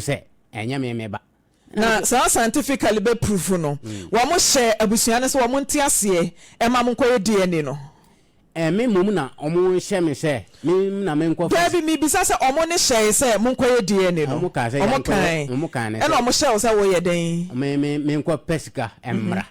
sɛ ɛnyɛ me me ba. Na saa scientifically bɛ proof no, wɔn hyɛ abusua no sɛ wɔn nte aseɛ ɛma mo nkɔyɛ DNA no? Me mmom na wɔn hyɛ me sɛ me na me nkɔ fa. Daabi, mebisa sɛ wɔn ne hyɛe sɛ mo nkɔyɛ DNA no? Wɔn kaa sɛ Wɔn yɛnkɔyɛ, kae. wɔn kaa ne Ɛna sɛ. wɔn hyɛ wo sɛ woyɛ dɛn? Me me nkɔ pɛ sika mmra.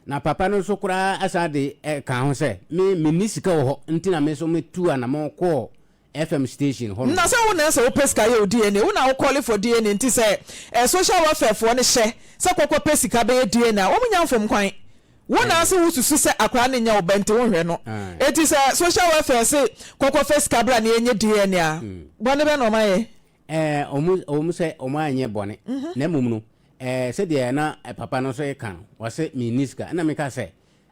Na papa no nso koraa asan de ka ho sɛ me menni sika wɔ hɔ nti na me nso metuu anamɔn kɔɔ FM station hɔ nom. Na sɛ wo na ɛsɛ wopɛ sika yɛ wo DNA, wo na wo call for DNA nti sɛ eh, social welfare foɔ no hyɛ sɛ kɔkɔ pɛ sika bɛyɛ DNA a, wɔn nya mfom kwan. Wo na ase wo susu sɛ akwadaa no nyɛ wo ba nti wo nhwɛ no. Enti sɛ social welfare se kɔkɔ fɛ sika bra na yɛnyɛ DNA a, bɔne bɛn na wɔn ayɛ? Eh, wɔn, wɔn sɛ wɔn anyɛ bɔne. Na mmom no, eh, sɛdeɛ na papa no nso reka no, ɔse menni sika. Ɛna meka sɛ,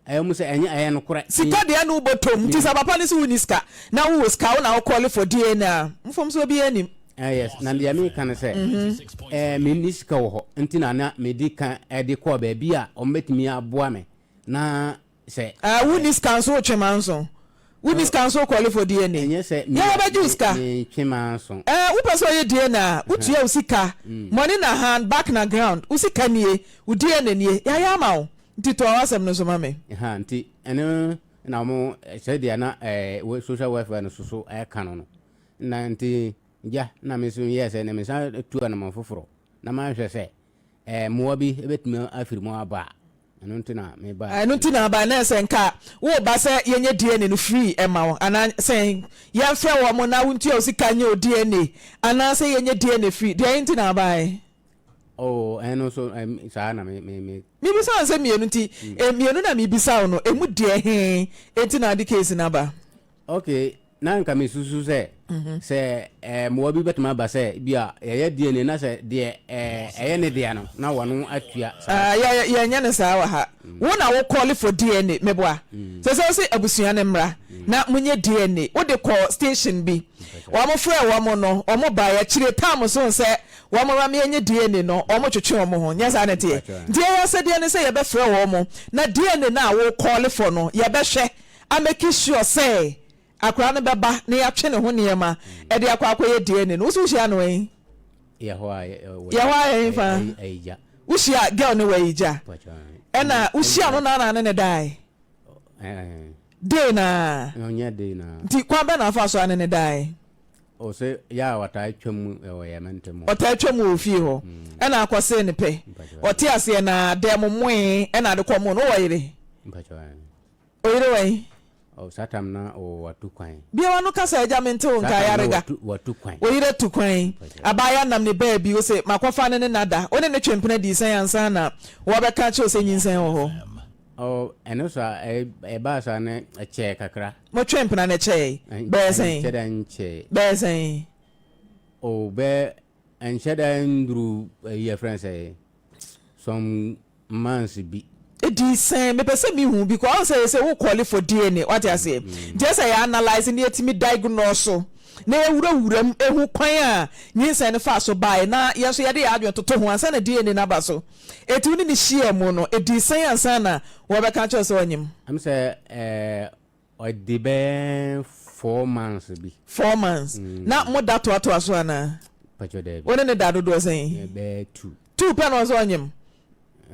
Ɛwɔ mu sɛ ɛnyɛ ɛyɛ nokorɛ. Sika deɛ ɛne wo bɔtɔ mu nti sɛ papa no se wonni sika na wowɔ sika wo na wo call for DNA a mfomsoɔ biara nnim. Eh yes, na deɛ meka ne sɛ eh menni sika wɔ hɔ nti na na medi ka de kɔɔ baabi a wɔbɛtumi aboa me na sɛ. Ah wonni sika nso wotwe manso, wonni sika nso wo call for DNA, Ɛnyɛ sɛ yɛ yɛbɛgye wo sika. mentwe manso. Eh wopɛ sɛ ɔyɛ DNA a wotua wo sika, money na hand back na ground, wo sika nie, wo DNA nie, yɛayɛ ama wo. Nti toa w'asɛm no so ma me. Ha nti ɛno na wɔn sɛdeɛ na ɛɛ social welfare no soso ɛka no no na nti gya na me nso yɛɛ sɛ na me san tu anamɔn foforɔ na mahwɛ sɛ ɛɛ mmoa bi bɛtumi afiri mu aba a ɛno nti na me ba. Ɛno nti na aba na sɛ nka woreba sɛ yɛnyɛ DNA no free ɛma wo anaa sɛ yɛmfrɛ wɔn na wontua wo sika nyɛ wo DNA anaa sɛ yɛnyɛ DNA free deɛ nti na abae. Oh, ɛno nso ɛm, saa na me me me. Mebisa wo sɛ mmienu nti, mmienu na mebisa wo no, emu deɛ he nti na ade case no aba? Okay, na nka mesusu sɛ, sɛ ɛɛ mmoa bi bɛtumi aba sɛ bi a yɛyɛ DNA na sɛ deɛ ɛɛ ɛyɛ ne dea no na wɔn atua saa. Ah, yɛ yɛnyɛ no saa wɔ ha. Wo na wo call for DNA, meboa. Sɛ sɛ wose abusua no mmra na monyɛ DNA, wode kɔ station bi, wɔn frɛ wɔn no, wɔn baeɛ, akyire tam so sɛ Wɔn ma yɛnyɛ DNA no, wɔn twetwe wɔn ho, nyɛ saa na ɛteɛ? Nti yɛn asɛdeɛ ne sɛ yɛbɛfrɛ wɔn na DNA no a wo call for no yɛbɛhwɛ a make sure sɛ akwadaa no bɛba na yɛatwe ne ho nneɛma de akɔ akɔyɛ DNA no. Wo nso wohyia no wɛn? Yɛ hɔ a Yɛ hɔ a yɛ hefa? Ayigya. Wohyia girl no wɔ Ayigya? Ɛna wohyia no na na ne ne dae? Day naa? Ɔnyɛ day naa. Nti kwan bɛn na afa so a ne ne dae? Ɔse yɛ a ɔtaa twa mu wɔ yɛn mantam hɔ. Ɔtaa twa mu wɔ fie hɔ ɛna akɔsee ne pɛ. Ɔte aseɛ na dɛm moe ɛna ade kɔ mo no. Wowɔ yere? Mpakyɛw ae. Oyere wɔ he? Oh saa tam na watu kwan. Bue w'ano kasa agya mente wo nka ayarega. Watu kwan. Wo yere atu kwan. Abaayewa nam ne baabi wose makɔfa no ne no ada. Wo ne no twe mpena dii sɛn ansa na wɔbɛka akyerɛ wo sɛ nyinsɛn wɔ hɔ? Oh, ɛno so a, ɛbaa saa no ɛkyɛɛ kakra. Motwee mpena no ɛkyɛɛ bɛyɛ sɛn? Ɛnkyɛ da nkyɛɛ. Bɛyɛ sɛn? Oh, bɛyɛ ɛnkyɛ da nduru ɛyi yɛfrɛ no sɛ some months bi. Ɛdii sɛn? Mepɛ sɛ mehu because ɔhu sɛ yɛsɛ wo call for DNA wate aseɛ nti ɛsɛ yɛ analyse na yɛtumi diagnose na yɛwurawura mu ɛhu kwan a nyinsɛn no faa so baeɛ na yɛn nso yɛde yɛn adwene toto ho ansa na DNA no aba so. Enti wo ne no hyiaa mu no, edii sɛn ansa na wɔrebɛka akyerɛ wo sɛ ɔnyem? Ɛm sɛ ɛɛ ɔde bɛyɛ 4 months bi. 4 months. Na mo da toatoa so anaa? Pakyɛ daabi. Wo ne no da dodoɔ sɛn? Bɛyɛ two. Two pɛ na ɔsɛ ɔnyem?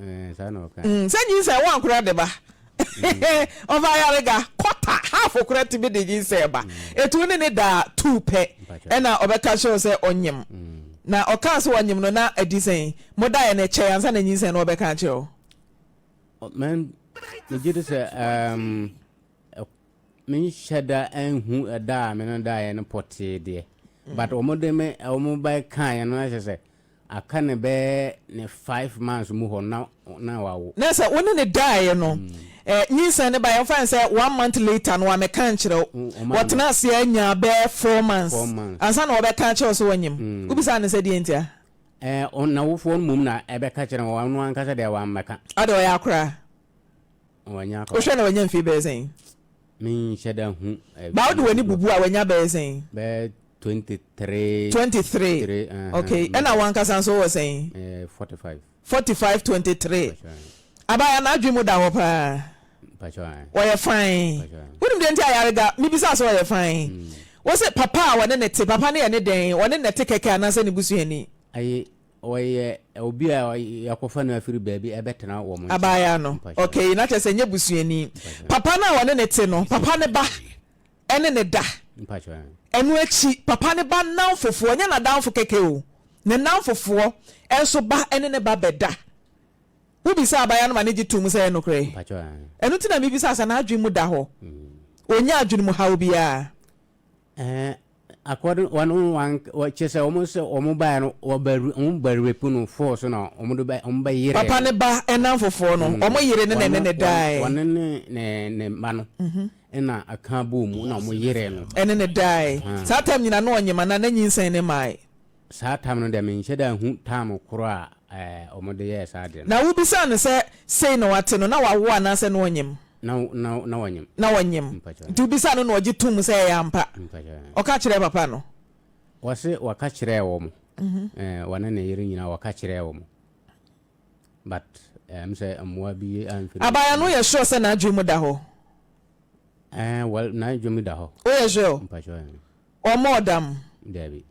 Ɛɛ saa na ɔka. Sɛ nyinsɛn one koraa de ba. Ɔfa ayarega quarter, half koraa tumi de nyinsɛn ba. Enti wo ne no da two pɛ ɛna ɔbɛka kyerɛ wo sɛ ɔnyem. Na ɔkaa sɛ ɔnyem no na adi sɛn? Modaeɛ no ɛkyɛe ansa na nyinsɛn no ɔbɛka akyerɛ wo? Me megye di sɛ um, menhyɛ da nhu ɛda a me no daeɛ no pɔtee deɛ. But wɔn de me wɔn bɛkaeɛ no ɛhyɛ sɛ aka ne bɛyɛ ne 5 months mu hɔ na wawo. Na sɛ wo ne no daeɛ no, nyinsɛn no baeɛ, mfa no sɛ one month later no wamɛka ankyerɛ wo. Wɔtena ase ara nyaa bɛyɛ 4 months ansa na wɔbɛka akyerɛ wo sɛ wanyem. Wobisaa no sɛ deɛ ntia? Ɛɛ, n'awofoɔ no mmom na ɛbɛka kyerɛ no, ɔno ankasa deɛ wammɛka. Ade ɔyɛ akoraa? Wanyɛ akoraa. Wohwɛ na wanya mfie bɛyɛ sɛn? Menhyɛ da hu. Ba wode w'ani bubu a wanya bɛyɛ sɛn? Bɛyɛ 23. 23. Three, uh-huh. Okay. Ɛna wankasa nso wɔ sɛn? 45. 45 23. Abaya n'adwene mu da hɔ paa. Ɔyɛ fine. Wonim deɛ nti a yarega mebisa sɛ ɔyɛ fine. Wo se papa a wɔne ne te, papa no yɛ ne dɛn? Ɔne ne te kɛkɛ anaasɛ ne busuani? Ayi ɔyɛ obi a yɛakɔfa no afiri baabi ɛbɛtena wɔn nkyɛn. Abaayewa no. Okay, na kyerɛ sɛ nyɛ busuani. Papa no a ɔne ne te no, papa no ba ɛne ne da. Ɛno akyi, papa no ba nnamfofoɔ, nyɛ n'adamfo kɛkɛ o, ne nnamfofoɔ nso ba ne ne ba bɛda. Wobisaa abaayewa no ma no gye toom sɛ ɛyɛ nokorɛ. Ɛno nti na mebisaa sɛ n'adwene mu da hɔ? Ɔnnya adwene mu haw biara? Ɛɛ according wɔn wɔn kyerɛ sɛ wɔn sɛ wɔn baeɛ no wɔbɛ wɔn bɛ rape no force na wɔn de bɛ wɔn bɛ yere. Papa ne ba nnamfofoɔ no wɔn yere ne na ɛne ne daeɛ. Wɔn ne ne ne mma no ɛna aka bɔɔ mu na wɔn yere no. Ɛne ne daeɛ. Saa time nyinaa na ɔnyem anaa na nyinsɛn ne mmaeɛ. Saa tam no deɛ menhyɛ da nhu tam korɔ a ɛɛ wɔde yɛɛ saa adeɛ no. Na wobisaa no sɛ sei na wate no na wawo anaasɛ na ɔnyem? Na na na ɔnyem. Na ɔnyem. Mpakyɛw. Nti wobisaa no na ɔgye toom sɛ ɛyɛ ampa? Mpakyɛw. Ɔka kyerɛɛ papa no? Ɔse wɔka kyerɛɛ wɔn. Ɛɛ wɔne ne yere nyinaa wɔka kyerɛɛ wɔn. But ɛm sɛ mmoa bi amfiri. Abaayewa no woyɛ sure sɛ n'adwene mu da hɔ? Ɛɛ well n'adwene mu da hɔ. Woyɛ sure? Mpakyɛw ɛɛ. Ɔmmɔɔ dam? Dabi.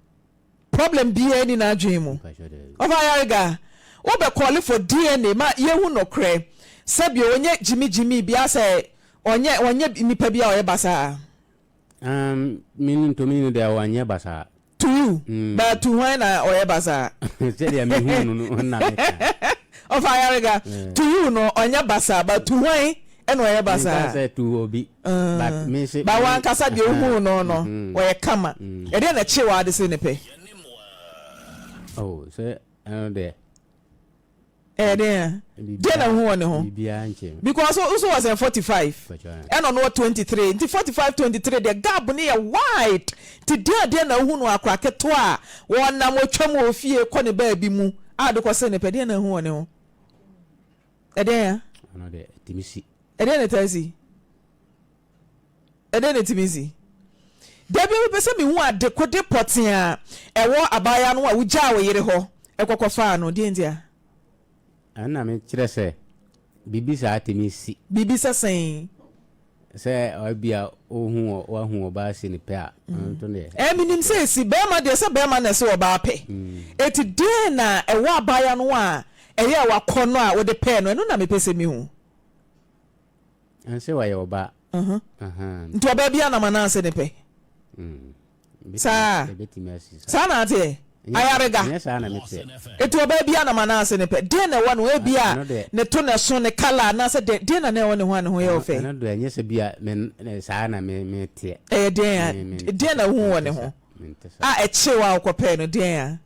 Problem biaa nni n'adwene mu. Ɔfa Ayariga, wo bɛ kɔɔle for DNA ma yɛhu nokorɛ. Sɛbio ɔnyɛ gyimi gyimi biaa sɛ ɔnyɛ ɔnyɛ nipa bi a ɔyɛ basaa. Um, me no to me no deɛ ɔnyɛ basaa. To you, mm. but to hwan na ɔyɛ basaa? Sɛdeɛ mehu no no na meka. Ɔfa Ayariga, yeah. To you no ɔnyɛ basaa, but to hwan ɛna ɔyɛ basaa? Menka sɛ to obi. But me se. Ba wankasa deɛ ohuu no no, ɔyɛ kama. Ɛdeɛn na ɛkyee w'ade se ne pɛ? Oh, sɛ ɛno deɛ. Ɛyɛ den a? Deɛ na wohu wɔ ne ho? Biribiara nkyee me. Because wo so wɔ sɛn 45 ɛna ɔno wɔ 23 nti 45 23 deɛ gap no yɛ wide nti deɛn adeɛ na wohu no akora ketewa a wɔnam ɔtwam wɔ fie kɔ ne baabi mu a de kɔ se ne pɛ deɛn na wohu wɔ ne ho? Ɛdeɛn a? Ɛno deɛ ɛtumi si. Ɛdeɛn na ɛtaa si? Ɛdeɛn na ɛtumi si? Da bi mepɛ sɛ mehu adekode pɔtee a ɛwɔ abaayewa no a wogyaa wo yere hɔ kɔkɔfaa no. Deɛn ntia? Ɛno na mekyerɛ sɛ biribi saa tumi si. Biribi sɛ sɛn? Sɛ ebia wohu wahu ɔbaa si no pɛ a, ɛno nso deɛ. Ɛɛ menim sɛ ɛsi. Barima deɛ sɛ barima na ɛsɛ ɔbaa pɛ. Enti deɛn na ɛwɔ abaayewa no a ɛyɛɛ w'akɔnnɔ a wode pɛɛ no? Ɛno na mepɛ sɛ mehu. Ɛnsɛ wayɛ ɔbaa. Nti ɔbaa bi anam anaasɛ ne pɛ? Saa. Saa na ateɛ. Ayarega. Eti ɔbaa bi anam anaasɛ ne pɛ? Deɛ na ɛwɔ ne ho ebi a ne to na ɛso ne kala anaasɛ deɛ deɛ na na ɛwɔ ne ho a ne ho yɛ ɔfɛ. Ɛno deɛ ɛnyɛ sɛ bi a me saa na me me teɛ. Ɛyɛ deɛn a deɛn na wohu wɔ ne ho a ɛkyew a wokɔpɛɛ no deɛn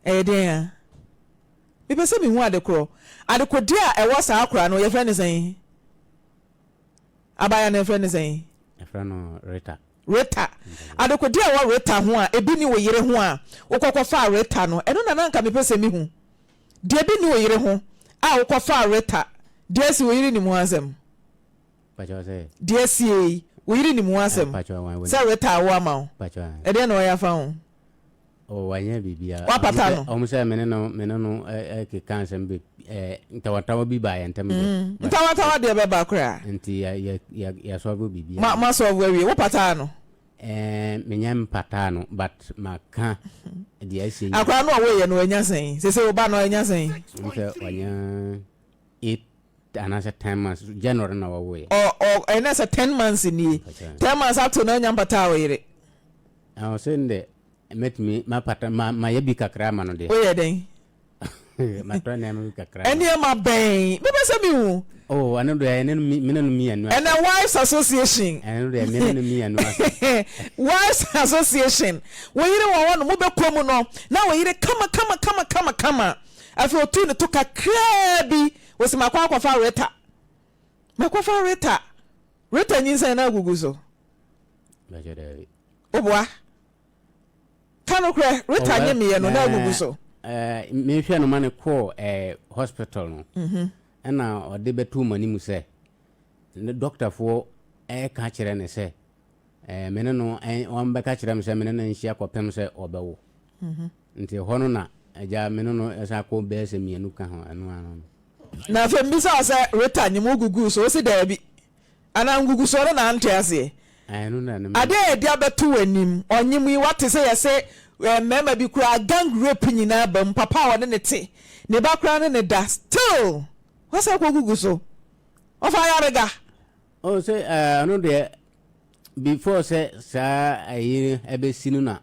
a ɛyɛ deɛn a. Mepɛ sɛ mehu ade korɔ. Adekodeɛ a ɛwɔ saa akora no, yɛfrɛ no sɛn? Abaayewa no, yɛfrɛ no sɛn? Yɛfrɛ no Rita. Rita. Adekodeɛ a ɛwɔ Rita ho a ebi nni wo yere ho a wokɔkɔfaa Rita no, ɛno na na anka mepɛ sɛ mehu. Deɛ ebi nni wo yere ho a wokɔfaa Rita, deɛ asi wo yere nim ho asɛm? Deɛ asie yi, wo yere nim ho asɛm? Sɛ Rita awo ama wo? Ɛdeɛn na wayɛ afa ho? Oh, wanyɛ biribiara. Wapata no. Ɔmo sɛ mene no mene no keka nsɛm bi ntawantawa bi baa yɛn ntam deɛ. Mm, ntawantawa deɛ bɛba koraa. Nti yɛ yɛ yɛ yɛasɔlvo biribiara. Ma moasɔlvo awie. Wopataa no? Ɛɛ, menyɛ mpataa no but maka deɛ asie nyinaa. Akwadaa no a ɔwoeɛ no wanya sɛn? Seesei wo ba no anya sɛn? Wohu sɛ wanya 8 anaasɛ 10 months, January na wɔwoeɛ. Ɔ ɔ ɛnɛ sɛ 10 months nie. 10 months ato na anya mpataa wo yere. Ɛwɔ sɛ ndɛ mɛtumi mapata ma mayɛ bi kakra ama no deɛ. Woyɛ dɛn? Matɔ nneɛma bi kakra. Nneɛma bɛn? Mepɛ sɛ mehu. Oh, ɛno deɛ ɛne no me ne no mmienu ase. Ɛnɛ Wives Association. Ɛno deɛ me ne no mmienu ase. Wives Association. Wo yere wɔ hɔ no mobɛkɔ mu no na wo yere kama kama kama kama kama. Afei otuu ne to kakraa bi ɔsi makɔ akɔfa Rita. Makɔfa Rita. Rita nyinsɛn na agugu so. Woboa? Ka nokorɛ, Rita nye meyɛ no na agugu so. Mehwɛ no ma no kɔɔ hospital no, ɛna ɔde bɛtoo m'anim sɛ ne dɔktafoɔ ɛreka kyerɛ no sɛ me ne no wɔbɛka kyerɛ me sɛ me ne no nhyia kɔpem sɛ ɔbɛwo. Nti ɛhɔ no na agya me ne no ɛsan kɔ bɛyɛ sɛ mmienu ka ho ɛno ano no. Na afei mebisa wo sɛ Rita nyem wo guguu so? Wose daabi. Anaa ngugusoɔ no na ante aseɛ? Ɛno na ne Adeɛ a yɛde abɛto w'anim, ɔnyem yi, woate sɛ yɛse mmarima bi koraa gang rape nyinaa ba mu, papa a ɔne ne te, ne ba koraa ne ne da, still woasan akɔgugu so. Ɔfa ayarega. Oh sɛ ɔno deɛ before sɛ saa ayi no ɛbɛsi no na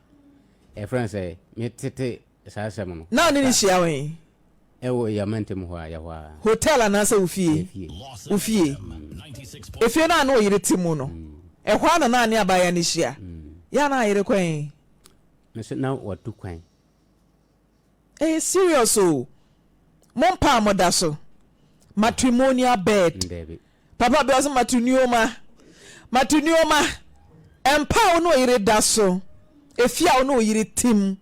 yɛfrɛ no sɛ metete saa asɛm no. Na ɔne no hyia wɔ he? Ɛwɔ Yamantam hɔ a, yɛhɔ ara. Hotel anaasɛ wo fie? Efie. Wo fie. Efie no a na ɔyere te mu no, ɛhɔ ara na na ane abaayewa no hyia? Yɛ a na ayere kɔ he? Me se na watu kwan. Ɛyɛ serious o. Mo mpa a moda so. Matrimonial bed. Dabi. Papa bi ɔse matonioma. Matonioma. Mpa a wo ne oyere da so. Efie a wo ne oyere te mu.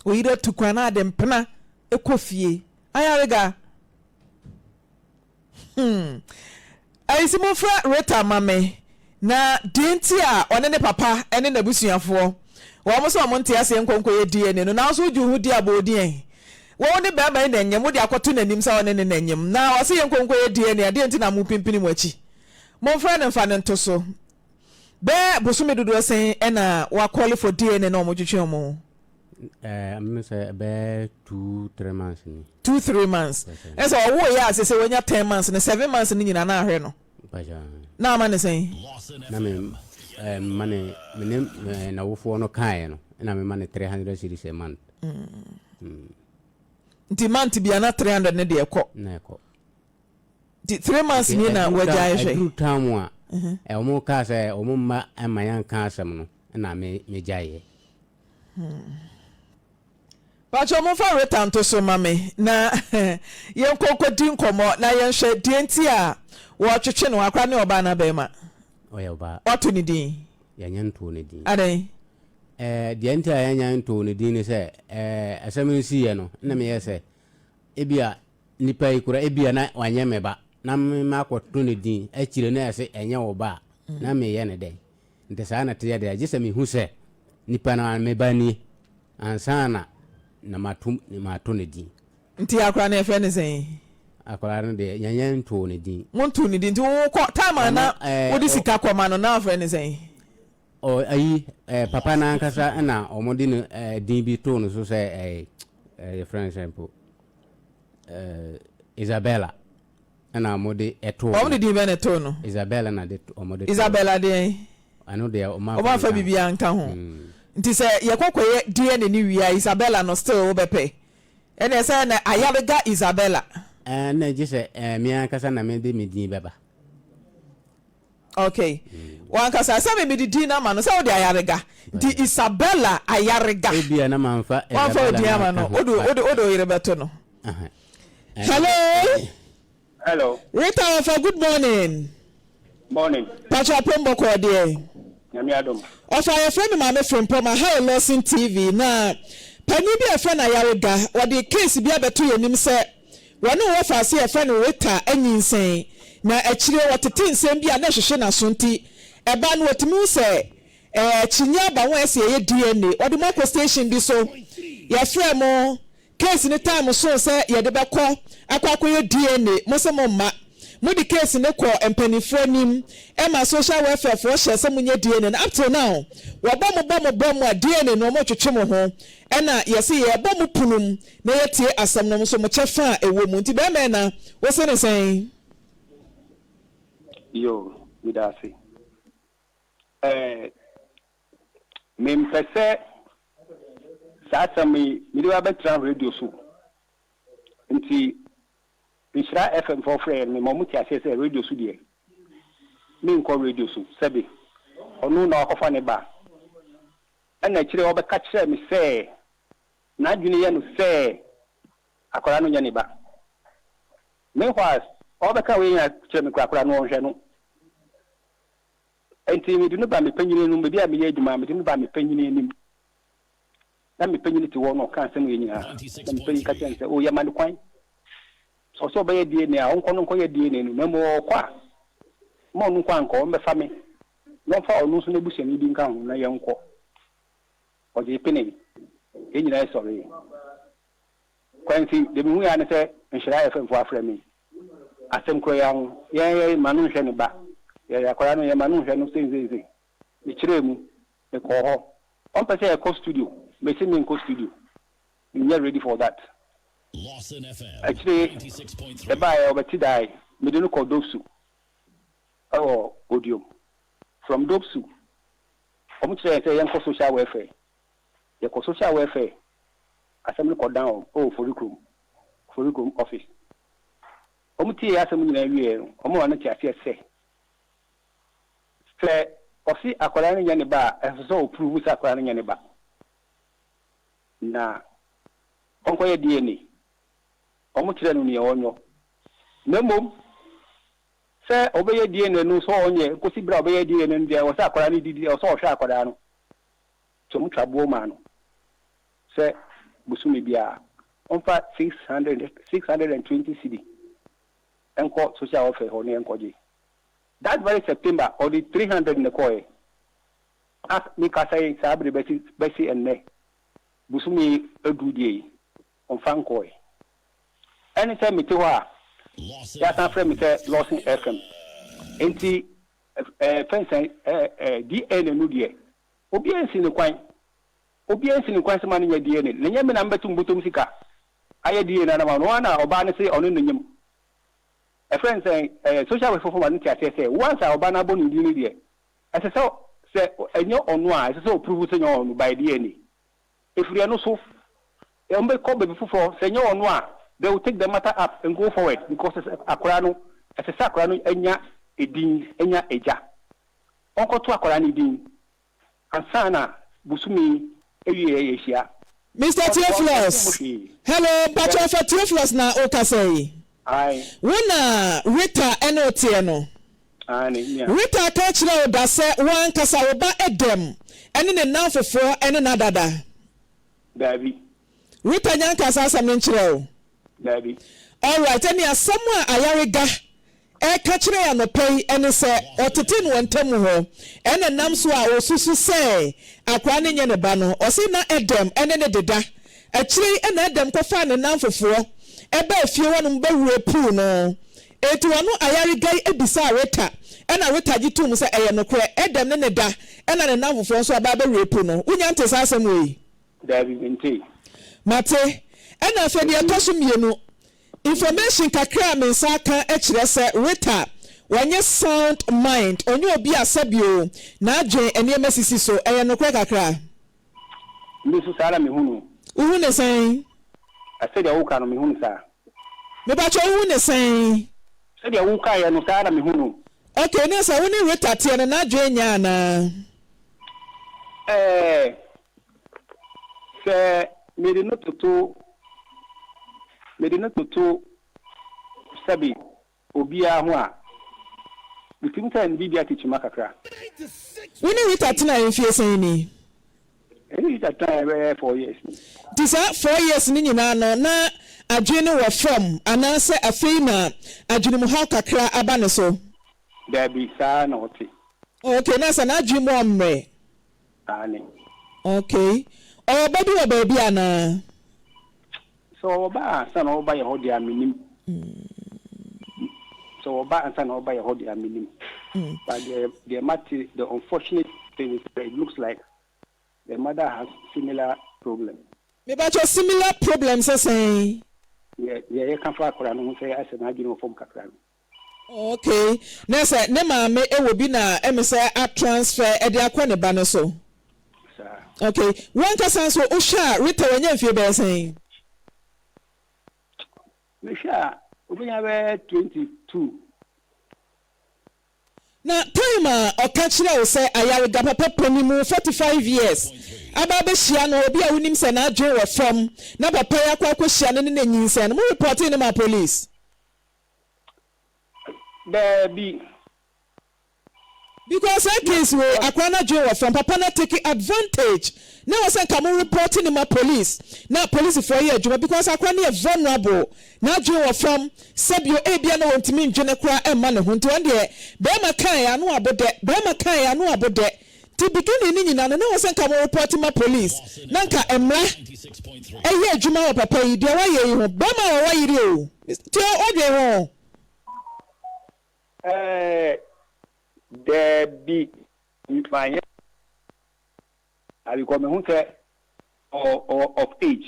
Oyere atu kwan na ade mpena kɔ fie. Ayarega. Hmm. Ayisi momfrɛ Rita ma me na deɛ nti a ɔne ne papa ne n'abusuafoɔ wɔn sɛ wɔn nte aseɛ nkɔ nkɔyɛ DNA no nanso wogye wo ho di abɔ odin ɛ wɔn ne bɛrima yi na nyem wode akɔto n'anim sɛ ɔne ne na nyem na ɔse yɛnkɔ nkɔyɛ DNA adeɛ nti na mopimpini mo akyi momfrɛ no mfa no nto so bɛɛ bosome dodoɔ sɛn ɛna wakɔle for DNA na wɔn twetwe wɔn ho. Ɛɛ me sɛ ɛbɛyɛ 2, 3 months ni. 2, 3 months. Ɛsɛ ɔwɔ yɛ a sɛ wɔnya 10 months ne 7 months ne nyinaa na ahwɛ no. Na ama ne sɛn? Na me ɛɛ ma ne me ne ɛɛ n'awofoɔ no kaeɛ no ɛna me ma ne 300 cedis a month. Nti month bia na 300 ne deɛ ɛkɔ. Na ɛkɔ. Nti 3 months ni na wagya ahwɛ. Ɛduru time a ɛ wɔn kaa sɛ wɔn mma ɛma yɛn nka asɛm no ɛna me me gyaeɛ. Pakyɛ momfa Rita nto so ma me na yɛnkɔ nkɔdi nkɔmmɔ na yɛnhwɛ deɛ nti a wɔtwetwe no. Akora ne ɔbaa anaa bɛrima? Ɔyɛ ɔbaa. Wato ne din? Yɛnyɛ ntoo ne din. Adɛn? Ɛɛ deɛ nti a yɛnyɛ ntoo ne din ne sɛ ɛɛ asɛm no siiɛ no na meyɛ sɛ ebia nipa yi kora ebia na wanyɛ me ba na me makɔto ne din akyire na ɛsɛ ɛnyɛ wo ba a na meyɛ ne dɛn? Nti saa na ɛteɛ deɛ, gye sɛ mehu sɛ nipa no me ba nie ansa na na mato mato ne din. Nti akwadaa no yɛfrɛ no sɛn? Akwadaa no deɛ yɛnyɛ ntoo ne din. Montoo ne din nti wokɔ time a na wode sika kɔma no na afrɛ no sɛn? Ɔ ayi ɛɛ papa no ankasa na wɔde no ɛɛ din bi too no so sɛ ɛɛ ɛɛ yɛfrɛ no sɛn mpo ɛɛ Isabella. Ɛna wɔn de ɛtoo no. Wɔn de din bɛn na ɛtoo no? Isabella na de wɔn de too no. Isabella deɛn? Ɛno deɛ wɔn anfa Wɔn anfa biribiara nka ho. Nti sɛ yɛkɔ kɔyɛ DNA no wie a Isabella no still wobɛpɛ? Ɛneɛ sɛ na ayarega Isabella. Ɛɛ na gye sɛ ɛɛ me ankasa na me de me din bɛba. Ok wankasa sɛ me mede din no ama no sɛ wode ayarega nti Isabella ayarega. Ebia na manfa Wamfa Isabella odin no ama anka no ho wode but. wode wode wo yere bɛto no. Hello. Hello. Rita Ɔfa good morning. Morning. Pacho apom bɔkɔɔ deɛ. Nyame adom. Ɔfa yɛfrɛ me maame Frimpong aha yɛ Lawson TV na panin bi a yɛfrɛ no Ayarega ɔde case bi abɛto yɛn anim sɛ wɔne wo wɔfa ase yɛfrɛ no Rita anyinsɛn na akyire wɔtete nsɛm bi a na ɛhwehwe n'aso nti ɛba no wɔtumi hu sɛ ɛɛ akyinnye aba ho a ɛsɛ yɛyɛ DNA ɔde mo akɔ station bi so yɛfrɛ mo Case no time soo sɛ yɛde bɛkɔ akɔ akɔyɛ DNA, mo se mo mma. Mo de case no kɔɔ mpaninfoɔ anim ɛma social welfare foɔ hyɛɛ sɛ monyɛ DNA no, up till now wɔbɔ mo bɔ mo bɔ mo a DNA no wɔn retwetwe mo ho ɛna yɛse yɛɛbɔ mo pono mu na yɛatie asɛm no nso mo kyɛfa a ɛwɔ mu nti bɛɛma ɛna wo se ne sɛn? Yoo, medase. Ɛɛ, mempɛ sɛ saa asɛm yi mede ba bɛtena radio so. Nti Nhyira FM foɔ frɛɛ no, mema wɔn te aseɛ sɛ radio so deɛ, menkɔ radio so. Sɛbe ɔno na wakɔfa ne ba. Ɛna akyire ɔbɛka kyerɛɛ me sɛ n'adwene yɛ no sɛ akwadaa no nyɛ ne ba. Meanwhile, ɔbɛka wei nyinaa kyerɛ me koraa, akwadaa no ɔnhwɛ no. Enti mede no baa me panyin no, baabi a meyɛ adwuma, mede no baa me panyin anim. Na me panyin te hɔ na ɔka asɛm yɛ nyinaa. Na me panyin ka kyerɛ no sɛ, o yɛma no kwan. Sɛ ɔsɛ ɔbɛyɛ DNA a, ɔnkɔ no nkɔyɛ DNA no. Na mmom ɔkɔ a, mma ɔno nko ankɔ, ɔmmɛfa me. Na ɔmfa ɔno nso n'abusuani bi nka ho na yɛnkɔ. Ɔgyee penee. Yɛn nyinaa sɔree. Kwansi, deɛ mehui ara ne sɛ Nhyira FM foɔ afrɛ me. Asɛm korɔ yi ara ho. Yɛn yɛ ma no nhwɛ ne ba. Yɛ akwadaa no yɛ ma no nhwɛ no sei sei sei. Mekyerɛɛ mu, mekɔɔ hɔ. Ɔmpɛ sɛ yɛkɔ studio, mese menkɔ studio, menyɛ ready for that. Akyire yɛbaeɛ ɔbɛte dae, mede no kɔɔ Dopsu wɔ Odiom. From Dopsu, wɔn kyerɛɛ yɛn sɛ yɛnkɔ social welfare. Yɛkɔ social welfare, asɛm no kɔ down wɔ Oforikrom, Oforikrom office. Wɔn tiee asɛm nyinaa wieɛ no, wɔn maa no te aseɛ sɛ, Sɛ ɔse akwadaa no nyɛ ne ba a, ɛsɛ sɛ ɔpuruvu sɛ akwadaa no nyɛ ne ba. Na ɔnkɔyɛ DNA. Wɔkyerɛɛ no nea ɔnyɔ. Na mmom, sɛ ɔbɛyɛ DNA no sɛ ɔnyɛ, kɔsi berɛ a ɔbɛyɛ DNA no deɛ, ɛwɔ sɛ akwadaa no didi, ɛwɔ sɛ ɔhwɛ akwadaa no. Nti wɔtwa boɔ maa no sɛ bosome biara ɔmfa 600, 620 cedi nkɔ social welfare hɔ na yɛnkɔgye. That very September ɔde 300 na ɛkɔɔɛ. As me kasa yi saa bere bɛsi bɛsi ɛnnɛ bosome aduru deɛ yi ɔmfa nkɔɔɛ. Ɛne sɛ mete hɔ a yɛasan frɛ me sɛ Lawson FM. Enti ɛɛ fɛnsɛn ɛɛ ɛɛ DNA no deɛ obiara nsi no kwan. Obiara nsi no kwan sɛ ma no nyɛ DNA. Na nyɛ me na mebɛto me bɔtɔm sika ayɛ DNA no ama no. Ɔno ara na ɔbaa no se ɔne no nyem. Ɛfrɛ no sɛn? Ɛɛ social welfare fo ma no te aseɛ sɛ once a ɔbaa no abɔ ne din no deɛ, ɛsɛ sɛ sɛ ɛnyɛ ɔno a, ɛsɛ sɛ ɔprove sɛ ɛnyɛ ɔno by DNA. Ɛfiri ɛno so, wɔbɛkɔ baabi foforɔ, sɛ ɛnyɛ ɔno a, they will take the matter up and go forward because ɛsɛ akwadaa no, ɛsɛ sɛ akwadaa no nya edin, nya agya. Wɔnkɔto akwadaa no din. Ansa na bosome yi awieɛ yɛahyia. Mister Theophilus, hello, mpakyɛ ɔfa Theophilus na wokasa yi? Ae. Wo na Rita ɛne wo teɛ no? Aane, me a. Rita aka akyerɛ wo da sɛ wo ankasa wo ba Edem ɛne ne nnamfofoɔ ɛne no adada? Daabi. Rita nya nkaa saa asɛm no nkyerɛɛ wo? Daabi. Alright, ɛne asɛm a Ayariga reka kyerɛ yɛn anɔpa yi ne sɛ ɔtetee no wɔ ntam hɔ, ɛna ɛnam so a ɔsusu sɛ akwadaa no nyɛ ne ba no. Ɔse na Edem ne no deda. Akyire yi na Edem kɔfaa ne nnamfofoɔ baa fie hɔnom bɛwura pool no. Enti ɔno Ayariga yi bisaa Rita, ɛna Rita gye toom sɛ ɛyɛ nokorɛ, Edem ne no da, ɛna ne nnamfofoɔ nso aba abɛwura pool no. Wonya ntee saa asɛm wei? Daabi, mentee. Mate. Ɛna afei deɛ ɛtɔ so mmienu, information kakra a me nsa aka kyerɛ sɛ Rita wanyɛ sound mind, ɔnyɛ obi a sɛbio n'adwen nneɛma sisi so. Ɛyɛ nokorɛ kakra? Me nso saa na mehu no. Wohu no sɛn? Sɛdeɛ woka no, mehu no saa. Mepakyɛ wohu no sɛn? Sɛdeɛ wokaeɛ no, saa na mehu no. Okay, ne sɛ wo ne Rita teɛ no, n'adwen nyɛ anaa? Ɛɛ, sɛ mede no toto, mede no toto sɛbe obiara ho a, metumi sɛ ne biribi ate kyima kakra. Wo ne Rita tenae mfie sɛn ni? Ɛne Rita tenae bɛyɛ 4 years ni. Nti saa 4 years no nyinaa no, na adwene no wɔ fam anaasɛ afei na adwenemuhaw kakra aba ne so? Daabi, saa na ɔte. Okay, na sɛ n'adwene mu ɔmmerɛ? Aane. Okay. Ɔwɔ ba bi wɔ baabi anaa? Sɛ ɔwɔ ba ansa na ɔba yɛ hɔ deɛ a mennim. Sɛ ɔwɔ ba ansa na ɔba yɛ hɔ deɛ a mennim. But deɛ mate, the unfortunate thing is that it looks like the mother has similar problem. Mepakyɛw, similar problem sɛ sɛn? Deɛ yɛka fa akwadaa no ho sɛ asɛ n'adwene wɔ fam kakra no. Okay, na sɛ ne maame wɔ bi na ɛme sɛ a transfer de akɔ ne ba no so. Saa. Okay, wo ankasa nso wohwɛ a Rita wanya mfie bɛyɛ sɛn? Mehwɛ a obɛnya bɛyɛ 22. Na time a ɔka kyerɛ wo sɛ ayarega papa panin mu 45 years aba abɛhyia no, obi a wonim sɛ n'adwene wɔ fam na papa yi akɔ akɔhyia no ne no anyinsɛn no, mo reportee no maa police? Daabi. Because saa case wei akora no adwene wɔ fam, papa no take advantage na ɛwɔ sɛ nka mo report no ma police na policefoɔ yɛ adwuma because akora no yɛ vulnerable, n'adwene wɔ fam, sɛbio ebia na wɔntumi ndwene koraa ɛmma ne ho nti ɔno deɛ bɛrima kaeɛ ano abodɛ, bɛrima kaeɛ ano abodɛ nti beginning no nyinaa no na ɛwɔ sɛ nka mo report ma police na nka mmra ɛyɛ adwuma wɔ papa yi deɛ wayɛ yi ho, bɛrima a wɔwɔ yere o, nti ɔdwen ho. Ɛɛ, daabi, manyɛ. Because mehu sɛ ɔwɔ of age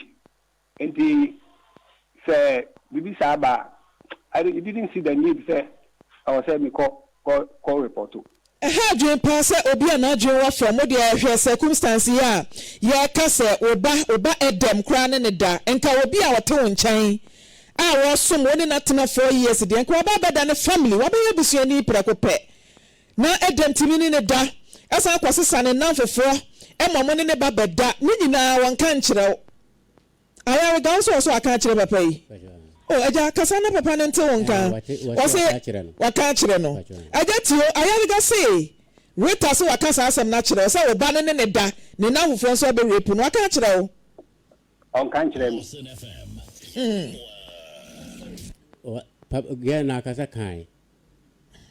nti sɛ biribi saa ba a, I didn't see the need sɛ ɛwɔ sɛ mekɔ kɔ kɔ report. Ɛha adwene paa sɛ obi a n'adwene wɔ fam deɛ hwɛ circumstance yi a yɛreka sɛ wo ba wo ba ɛdɛm koraa ne ne da nka obi a ɔte wo nkyɛn a wɔsom wo ne no atena 4 years deɛ, nka waba abɛda ne family, wabɛyɛ abusuani prɛko pɛ na ɛdɛm tumi ne ne da, ɛsan akɔsesa ne nam foforɔ ɛma mo ne ne ba bɛda ne nyinaa wɔnka nkyerɛ wo. Ayarega wo nso wɔ so aka akyerɛ papa yi o. Agya, kasa na papa no nte wo nka. Ɔse waka akyerɛ no. Agya tio, Ayarega se Rita se waka saa asɛm no akyerɛ wo sɛ wo ba no ne ne da ne nam foforɔ nso abɛ rape no. Waka akyerɛ wo? Ɔnka nkyerɛ me. Girl no akasa kan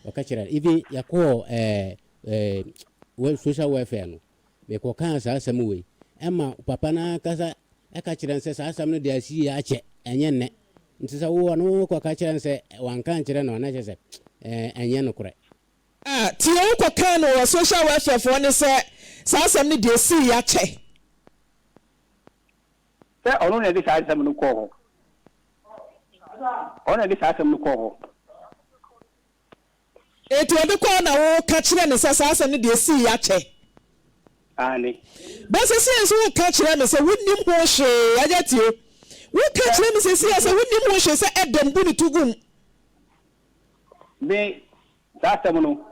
ɔka kyerɛ even yɛkɔɔ ɛɛ social welfare no, mekɔkaa saa asɛm wei ɛma papa no ankasa ɛka kyerɛ no sɛ saa asɛm no de asi yɛ akyɛ, ɛnyɛ nnɛ. Nti sɛ wowɔ no wokɔka kyerɛ no sɛ wanka nkyerɛ no ana kyerɛ sɛ ɛnyɛ nokorɛ. Ah, tie, wokɔkaa no wɔ social welfare foɔ ne sɛ saa asɛm no deɛ esii yɛ akyɛ? Sɛ ɔno na ɛde saa asɛm no kɔɔ hɔ, ɔno na ɛde saa asɛm no kɔɔ hɔ. Eti ɔde kɔɔ na woka kyerɛ ne sɛ saa asɛm no deɛ esii yɛ akyɛ? Aane. Bɛsɛsɛ nso woka kyerɛ me sɛ wonnim ho hwee. Agya tie, woka kyerɛ me sɛsi sɛ wonnim ho hwee sɛ ɛdɛm bu ne to gum. Me saa asɛm no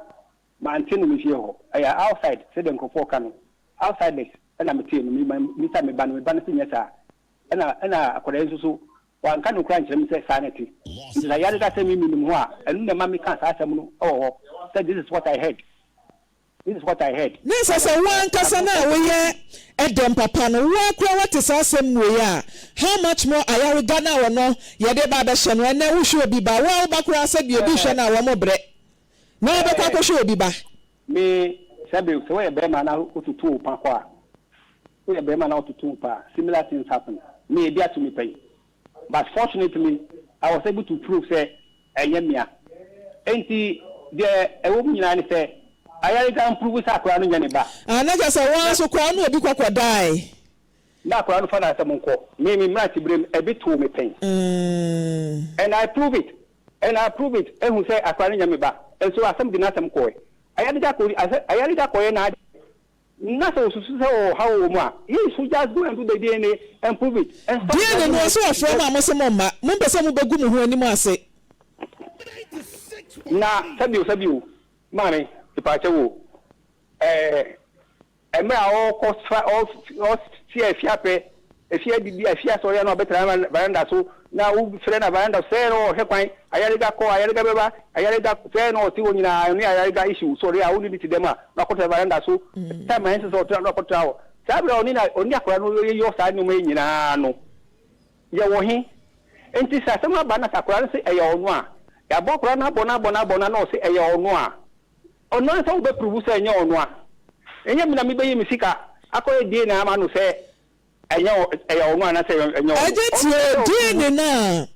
mante no me fie hɔ, ɛyɛ outside sɛdeɛ nkurɔfoɔ ka no, outsiders ɛna metee no. Misa me ba no, me ba no sɛ nyɛ saa, ɛna akwadaa yi nso so wanka no koraa nkyerɛ me sɛ saa na ɛte. Nti sɛ ayarega sɛ me menim ho a, ɛno na ɛma meka saa asɛm no ɛwɔ hɔ sɛ this is what I heard, this is what I heard. Ne nsɛ sɛ wo ankasa no a woyɛ ɛdɛm papa no, wo akora woate saa asɛm wei a, how much more ayarega no a ɔno yɛde ba abɛhyɛ no ɛnɛ? Wohwɛ obi ba, wo a woba koraa sɛ deɛ obi hwɛ no a wɔn brɛ na wobɛkɔ akɔhwɛ obi ba. Me sɛbi sɛ woyɛ bɛrima na wotutu wo pa kɔ a, woyɛ bɛrima na wotutu wo pa a, similar things happen. Me ebi ato me pɛn, but fortunately I was able to prove sɛ ɛnyɛ mea. Enti deɛ ɛwɔ mu nyinaa ne sɛ ayarega mprove sɛ akwaraa no nyɛ ne ba. Ah, na kyerɛ sɛ wɔn nso koraa ne obi kɔkɔ dae. Na akwaraa no fa n'asɛm nkɔ. Me mmerante berɛ mu ɛbi too me pɛn and I prove it, and I prove it ehu sɛ akwaraa no nyɛ me ba. Nso asɛm de n'asɛm kɔɛ, ayarega kɔ ayarega kɔyɛ n'ade na sɛ osusu sɛ ɔwɔ haw wɔ mu a, he should just go and do the DNA and prove it and stop. DNA no ɔsɛ wɔfrɛ mo a mo se mo mma, mo mpɛ sɛ mobɛgu mo ho anim ase. Na sɛbio sɛbio, maame ipaakyɛ wo, mmerɛ a ɔkɔ sra ɔsi afi apɛ efi adidi afi asɔre na ɔbɛtena veranda so na wofrɛ na veranda sɛɛ na ɔhwɛ kwan ayarega kɔ, ayarega bɛba, ayarega sɛɛ na ɔte hɔ nyinaa. Ɛno yɛ ayarega issue. Sɔre a wone ne ti dɛm a na ɔkɔtena veranda so time a ɛnsɛ sɛ ɔtena na ɔkɔtena hɔ. Saa berɛ a ɔne na ɔne akwadaa no yɛ saa nneɛma yi nyinaa no, yɛwɔ he? Nti sɛ asɛm aba na sɛ akwadaa no sɛ ɛyɛ ɔno a, yɛabɔ akwadaa no abɔ no abɔ no abɔ no na ɔsɛ ɛyɛ ɔno a, ɔno ansa wobɛprove sɛ ɛnyɛ ɔno a, ɛnyɛ me na mebɛyi me sika akɔyɛ DNA ama no sɛ ɛnyɛ ɛyɛ ɔno anaasɛ ɛnyɛ ɔno. Agye tie, DNA no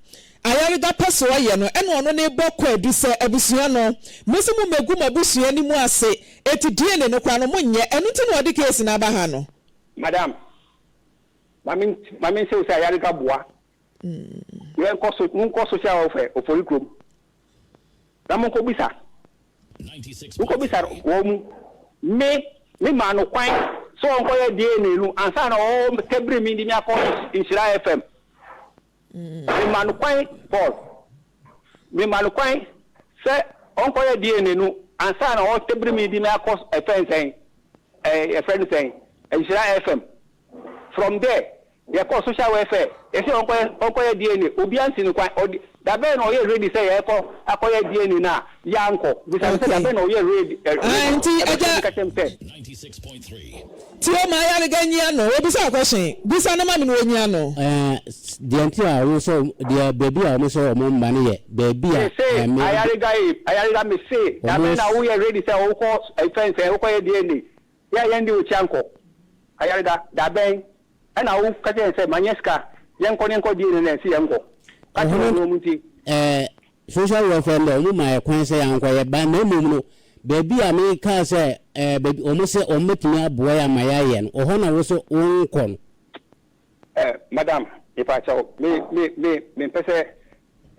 a ayarega pɛ so ɔyɛ no, ɛna ɔno ne bɔ kwaadu sɛ abusua no mo sɛ mo mɛgu mo abusua no mu ase, eti DNA no koraa no mo nyɛ. Ɛno nti na ɔde case no aba ha no. Madam, maame maame nsew sɛ ayarega boa yɛnkɔ so, monkɔ social welfare Ofori kurom na monkɔ bisa, monkɔ bisa wɔn mu. Me maa no kwan sɛ ɔnkɔyɛ DNA no ansa na ɔtɛbiri mi de mi akɔ Nhyira FM. Me maa no kwan, Paul, me maa no kwan sɛ ɔnkɔyɛ DNA no ansa na ɔtɛbiri mi de mi akɔ ɛfɛn sɛn ɛfɛn sɛn Nhyira FM. From there yɛkɔ social welfare, yɛsɛ ɔnkɔyɛ DNA. Obiara nsi no kwan. Ɔde dabɛn na ɔyɛ ready sɛ yɛkɔ akɔyɛ DNA no a yɛankɔ? Bisa no sɛ dabɛn na ɔyɛ ready. Ah, nti agya ɛbɛka kyerɛ m sɛ tie ma ayarega nyia no obisa akɔhyen bisa no ma me no onyia no. Deɛ nti a wɔn sɛ deɛ baabi a wɔn sɛ wɔn mma no yɛ baabi a mese ayarega yi, ayarega, mese dabɛn na woyɛ ready sɛ wokɔ ɛfɛn sɛ wokɔyɛ DNA yɛ yɛn de okyi ankɔ? Ayarega, dabɛn ɛna wo ka kyerɛ sɛ manyɛ sika yɛnkɔ ne nkɔ DNA na ɛsi yɛnkɔ ka kyerɛ wɔn wɔn nti? Social welfare no wɔn ma yɛ kwan sɛ yɛankɔ yɛ ba, na mmom no. Baabi a mekaa sɛ ɛɛ baabi wɔn sɛ wɔn bɛtumi aboa yɛ ama yɛayɛ no, ɔhɔ na wo so wonkɔ no. Eh, madam, mepakyɛw, me, me, me, mempɛ sɛ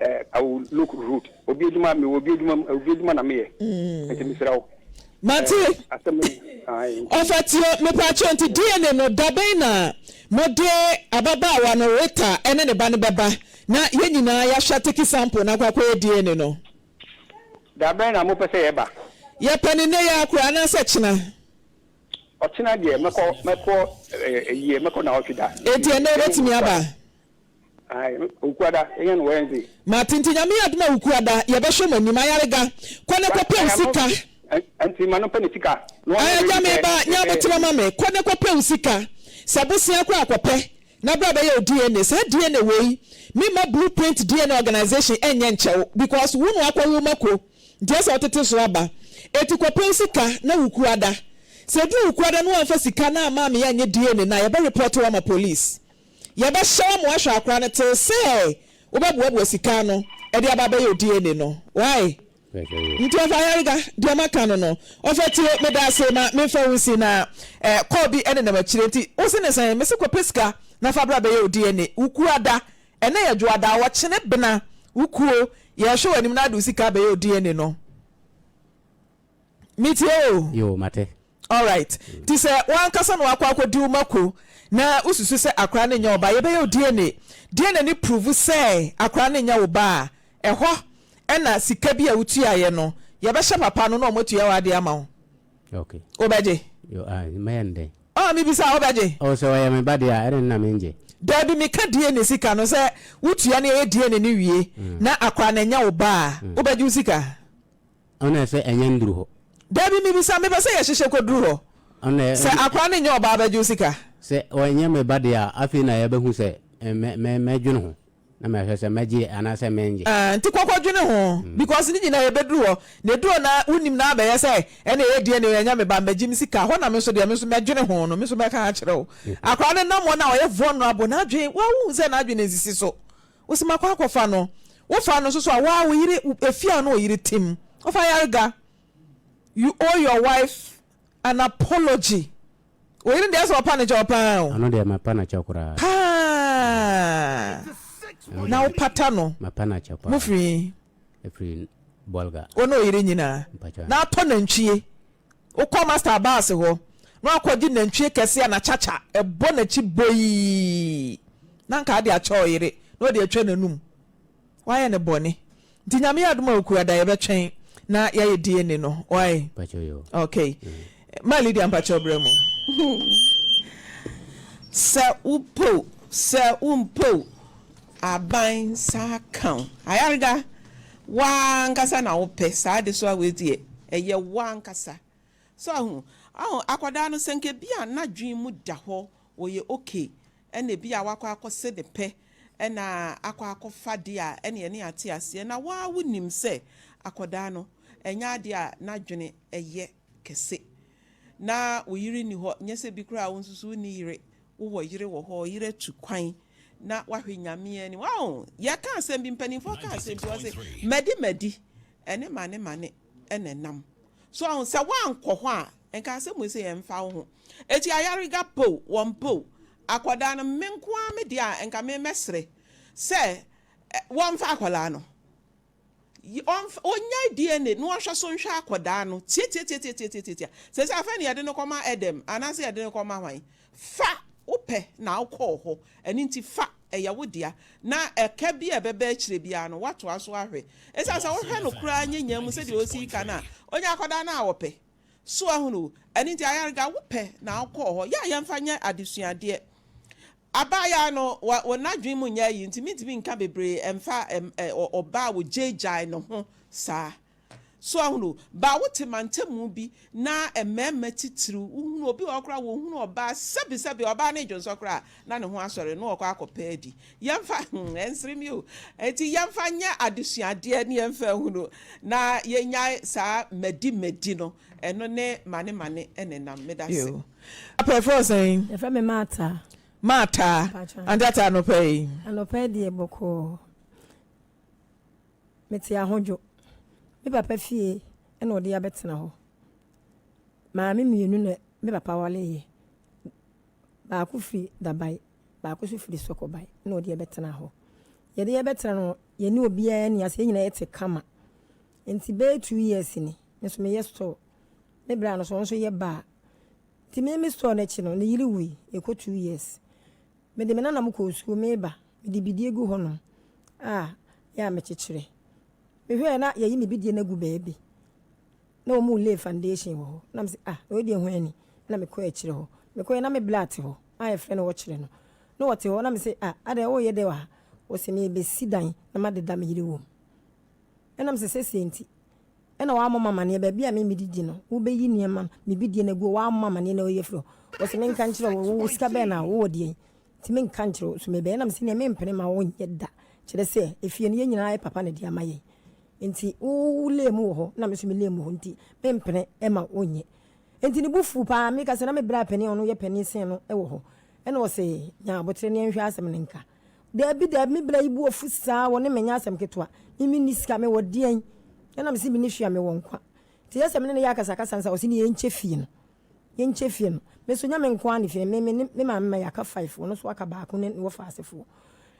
eh, I will look rude. Obi adwuma, mewɔ obi adwuma mu, obi adwuma na meyɛ. Nti mesrɛ wo. Mate. Eh, asɛm yi, ae, nti. Ɔfa tie, mepakyɛw, nti DNA no, da bɛn na mode ababaawa no, Rita, ne ne ba no bɛba na yɛn nyinaa yɛahwɛ ateki sample no akɔ akɔyɛ DNA no? Da bɛn na mopɛ sɛ yɛba? Yɛpɛ no nnɛ yi ara koraa anaasɛ kyena? Ɔkyena deɛ mɛkɔ mɛkɔ ayie mɛkɔ naawɔtwe da. Enti ɛnnɛ wobɛtumi aba? Ae Wukuada yɛnyɛ no Wednesday. Mate nti Nyame yɛ adom a Wukuada yɛbɛhwɛ mo anim. Ayarega kɔ na kɔpɛ wo sika. Nti ma no mpɛ ne sika na ɔnyɛ Agya ready sɛ meba nya yɛbɛyɛ aboterɛ ma me kɔ na kɔpɛ wo sika sɛ bosea koraa kɔpɛ na bra bɛyɛ wo DNA saa DNA wei me mma blue print DNA organisation ɛnyɛ nkyɛ wo because wo na wakɔ wo mako Nti ɛsɛ wotete so aba. Eti kɔpɛ wo sika na wo kuada. Sɛ eduru wo kuada na woamfa sika no amma me anyɛ DNA no a, yɛbɛ report wo ama police. Yɛbɛhyɛ wo ama woahwɛ akora no till sɛ wobɛboaboa sika ano de aba abɛyɛ wo DNA no. Wai? Nti ɔfa Ayariga, deɛ maka no no. Ɔfa tie, medaase ma memfa wo nsi na eh, call bi nenam akyire nti wo se ne sɛn? Mese kɔpɛ sika na fa bra bɛyɛ wo DNA. Wo kuada Ɛnɛ yɛ dwoada, ɔkyene bena wo kuo yɛhwɛ w'anim na ade wo sika abɛyɛ wo DNA no. Metie o. Yoo mate. Alright, nti sɛ w'ankasa na wakɔ akɔdi wo mako na wosusu sɛ akora no nyɛ wo ba, yɛbɛyɛ wo DNA. DNA no prove sɛ akora no nyɛ wo ba a, ɛhɔ na sika bi a wotuaeɛ no, yɛbɛhyɛ papa no na wɔatua w'adeɛ ama wo. Okay. Wobɛgye? Yo, ah, mɛyɛ no dɛn? Ah, mebisa, wobɛgye? Oh, sɛ ɔyɛ me ba deɛ a, ɛne na mengye. Daabi, meka DNA sika no, sɛ wotua na yɛyɛ DNA no wie, na akwadaa no ɛnyɛ wo ba a, wobɛgye wo sika? Ɔno sɛ ɛnyɛ nduru hɔ. Daabi, mebisa, mepɛ sɛ yɛhyehyɛ kɔduru hɔ. Ɔno Sɛ akwadaa no nyɛ wo ba a, wobɛgye wo sika? Sɛ ɔnyɛ me ba deɛ a, afei na yɛbɛhu sɛ mɛ, mɛ, mɛdwene ho. Na mɛhwɛ sɛ mɛgye anaasɛ mengye. Ah nti kɔkɔ dwene ho because ne nyinaa yɛbɛduru hɔ na ɛduru hɔ na wonim na abɛyɛ sɛ ɛna ɛyɛ DNA ɛnyɛ me ba mɛgye me sika hɔ na me nso deɛ me nso mɛdwene ho no me nso mɛka akyerɛ wo akwadaa no nam hɔ na ɔyɛ vulnerable n'adwene waa wohu sɛ n'adwene nsisi so wosi makɔ akɔfa no wofa no nso so a waa wo yere efie a na ɔyere tim wofa yarega you owe your wife an apology. Wo yere deɛ sɛ ɔpa no kyɛw paa o. Ɔno deɛ mapa no kyɛw koraa. Paa na wo pata no. Mapa no kyɛw paa. Mo firi he? Ɛfiri Bolga. Wo ne oyere nyinaa. Na atɔ nantwie. Wokɔ Master Abass hɔ na wakɔgye nantwie kɛse a n'akyakya ɛbɔ n'akyi boii na nka ade akyɛ ɔyere na ɔde atwa n'anum. Wayɛ no bɔne nti Nyame yɛ adom a Okuada yɛbɛtwɛn na yɛayɛ DNA no wai ok Ma Lydia mpakyɛw brɛ mu. Sɛ wopɛ o, sɛ wompɛ o, aban nsa aka wo. Ayarega, wo ara ankasa na wopɛ saa adesoa wei deɛ, ɛyɛ wo ankasa. So ahu? Ahu, akwadaa no, sɛ nka bi a n'adwene mu da hɔ, ɔyɛ okay, ɛna ebi a wakɔ akɔse ne pɛ, ɛna akɔ akɔfa deɛ a, ɛne yɛne ate aseɛ. Na wo ara wonim sɛ akwadaa no, ɛnyɛ adeɛ a n'adwene yɛ kɛse. Na wo yere nni hɔ, nyɛ sɛ bi koraa a wo nso so wonni yere, wowɔ yere wɔ hɔ, yere atu kwan, na wahwɛ Nyame anim. Wahu? Yɛka asɛm bi, mpanimfoɔ ka asɛm bi, wɔse, madi madi, ɛne mane mane ɛna ɛnam. So wahu? Sɛ woankɔ hɔ a, nka asɛm wei sɛ yɛmfa wo ho. Eti ayarega po, wɔmpo o, akwadaa no, me nko ara me deɛ a, nka me mɛsrɛ sɛ wɔmfa akwadaa no. Ɔnfa, ɔnnyae DNA na ɔnhwɛ so nhwɛ akɔdaa no tiatiatiatiatiatia. Seesei afei na yɛde no kɔma Edem anaasɛ yɛde no kɔma hwan? Fa wo pɛ na wokɔɔ hɔ, ɛno nti fa, ɛyɛ wo dea. Na ɛka bi a ɛbɛba akyire biara no, woatoa so ahwɛ. Ɛsiane sɛ wohwɛ no koraa nyanya mu sɛdeɛ ɔsi reka no a, ɔnya akɔdaa no a ɔpɛ. So ahunu? Ɛno nti Ayariga, wo pɛ na wokɔɔ hɔ. Yɛ a yɛmfa nyɛ adesuadeɛ. Abaayaa no, wa, wɔ n'adwene mu nyɛ ayi nti mintumi nka bebree mfa ɛm, ɛ, ɔ, ɔbaa a ogyaagyae ne ho saa. So ahunu? Ba wote mantamu bi na mmarima titiriw, wohunu obi wɔ hɔ koraa a wɔhunu ɔbaa sɛbesɛbe, ɔbaa no redwonsɔ koraa a, na ne ho asɔre na ɔkɔ akɔpɛ adi. Yɛmfa, hmm, ɛnsere me o. Enti yɛmfa nyɛ adesuadeɛ ne yɛmfa nhunu na yɛnnyae saa madi-madi no. Ɛno ne mane-mane nenam. Medase. Yo. Papa yɛfrɛ wo sɛn? Yɛfrɛ me Martha. Martha. Mpakyɛ. Ante ata anɔpa yi? Anɔpa yi deɛ bɔkɔɔ. Mete ahodwo. Me papa fie. na ɔde abɛtena hɔ. Maame mmienu na me papa wareeɛ. Baako firi Dabae, baako nso firi Sɔkɔbae na ɔde yɛbɛtena hɔ. Yɛde yɛbɛtena no, yɛne obiara nni asɛm, yɛn nyinaa yɛte kama. Nti bɛyɛ 2 years ni, me nso meyɛ store. Me bra no nso, ɔno nso yɛ bar. Nti me me store no akyi no, ne yere wui, ɛkɔ 2 years. Mede me nanam kɔɔ sukuu, meba, mede bidie gu hɔnom a yɛ a mekyekyere. Mehwɛɛ na yɛyi me bidie no agu baabi. Na wɔn lay foundation wɔ hɔ. Na mese, "Ah, wei deɛ hwan ni?" Na mekɔɔ akyire hɔ. Mekɔɛ na me bra te hɔ a yɛfrɛ no wɔkyerɛ no. Na wɔte hɔ na mese, "Ah, adɛn woyɛ dɛ wɔ ha?" Wɔse merebɛsi dan na madeda me yere wɔ mu. Ɛna mese sɛsie nti. Ɛna wammɔ me amanneɛ baabi a me medidi no, wobɛyi nneɛma me bidie no agu hɔ, wammɔ amanneɛ na wɔyi afiri hɔ. Wɔse menka nkyerɛ wo, wowɔ sika bɛn na wowɔ deɛn? Nti menka nkyerɛ wo, so mebɛyɛ? Na mese neɛ mempene ma wonyɛ da. Kyerɛ sɛ, efie no yɛn nyinaa yɛ papa na ɛde ama yɛn. Nti wo lay mu wɔ hɔ na me nso me lay mu wɔ hɔ nti mempene ma wonyɛ. Nti ne bo fuu paa. Meka sɛ na me bra panin a ɔno yɛ panin sen no wɔ hɔ. Ɛna ɔse nya aboterɛ na yɛnhwɛ asɛm no nka. Daabi daabi me bra yi bo afu saa wɔne me nyɛ asɛm ketewa. Me menni sika mewɔ deɛn? Ɛna mese menni hwee a mewɔ nkwa. Nti ɛyɛ sɛ me ne no yɛ akasakasa nsa ɔse ne yɛnkyɛ fie no. Yɛnkyɛ fie no. Me nso nyɛ me nko ara ne fie no. Me me ne me maame ma yɛaka five ɔno nso aka baako ne ne wɔfa asefoɔ.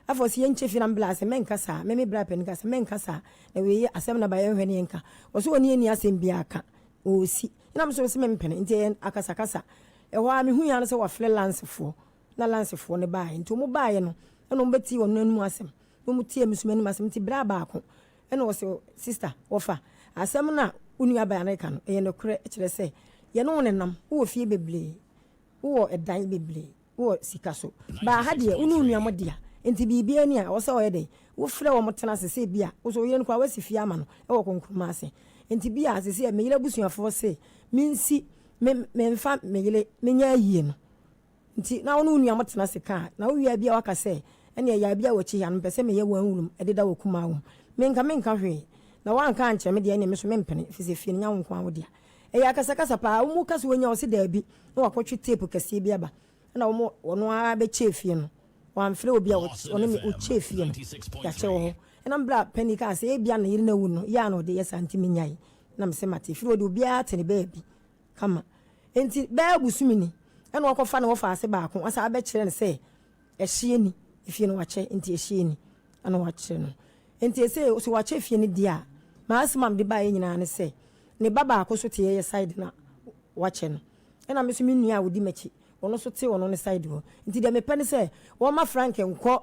Afei ɔse yɛnkyɛ fie na me bra se mɛnka saa. Me me bra panin ka sɛ mɛnka saa. Na wei yɛ asɛm na ba yɛnhwɛ ne yɛnka. Ɔse ɔne yɛnni asɛm biara ka. Ɔresi. Ɛna me nso mese mempene. Nti ɛyɛ akasakasa. Ɛhɔ ara mehui ara ne sɛ wafrɛ lansefoɔ. Na lansefoɔ no baeɛ. Nti wɔn baeɛ no ɛna wɔn bɛtie ɔno anom asɛm. Na wɔn tie me nso m'anom asɛm. Nti bra baako ɛna ɔse sister wɔfa asɛm no a wo nua baa no reka no ɛyɛ nokorɛ kyerɛ sɛ yɛne wo nenam wowɔ fie bebree wowɔ ɛdan bebree wowɔ sika so baa ha deɛ wo ne wo nua mo dea nti biribiara ni a ɛwɔ sɛ ɔyɛ dɛn wofrɛ wɔn tena ase sɛ bi a wo so wo yere no koraa woasi fie ama no ɛwɔ konkroma ase nti bi a sɛ sɛ me yere abusuafoɔ se mensi me memfa me yere menyɛ ayie no Nti na wo ne wo nua motena ase ka a, na wo wie a ebia woaka sɛ, Ɛnneɛ yaw bi a wɔ akyi ha no, mepɛ sɛ meyɛ one room deda wɔ kumaa wom. Me nka menka hwee. Na woanka ankyerɛ me deɛ, ɛnneɛ me nso mempene, ɛfiri sɛ fie no nyɛ wo nko ara wo dea. Ɛyɛ akasakasa paa. Wɔka sɛ wɔnya, ɔse daabi, na wakɔtwe tape kɛseɛ bi aba, ɛna wɔn, ɔno ara bɛkyɛɛ fie no. Wamfrɛ obi a ɔne me, ɔkyɛɛ fie no. Yɛakyɛ wɔ hɔ. Ɛna berɛ a panin kaa sɛ ebia ne yere no awu no, yɛ a na ɔde yɛ saa nti menyae. Na mese mate. Ɛfiri hɔ deɛ obiara te ne baabi. Kama. Enti bɛyɛ bosome ni ɛna ɔkɔfa ne wɔfaase baako asan abɛkyerɛ no sɛ ɛhyeɛ ni, efie no wakyɛ nti ɛhyeɛ ni ɛna wakyerɛ no. Enti ɛsɛ sɛ wakyɛ fie no deɛ a, m'asɛm a mede baeɛ nyinaa ne sɛ ne ba baako so te yɛyɛ side no a wakyɛ no. Ɛna me nso me nua a ɔdi m'akyi ɔno nso te ɔno ne side hɔ. Nti deɛ mepɛ ne sɛ wɔmma Frank nkɔ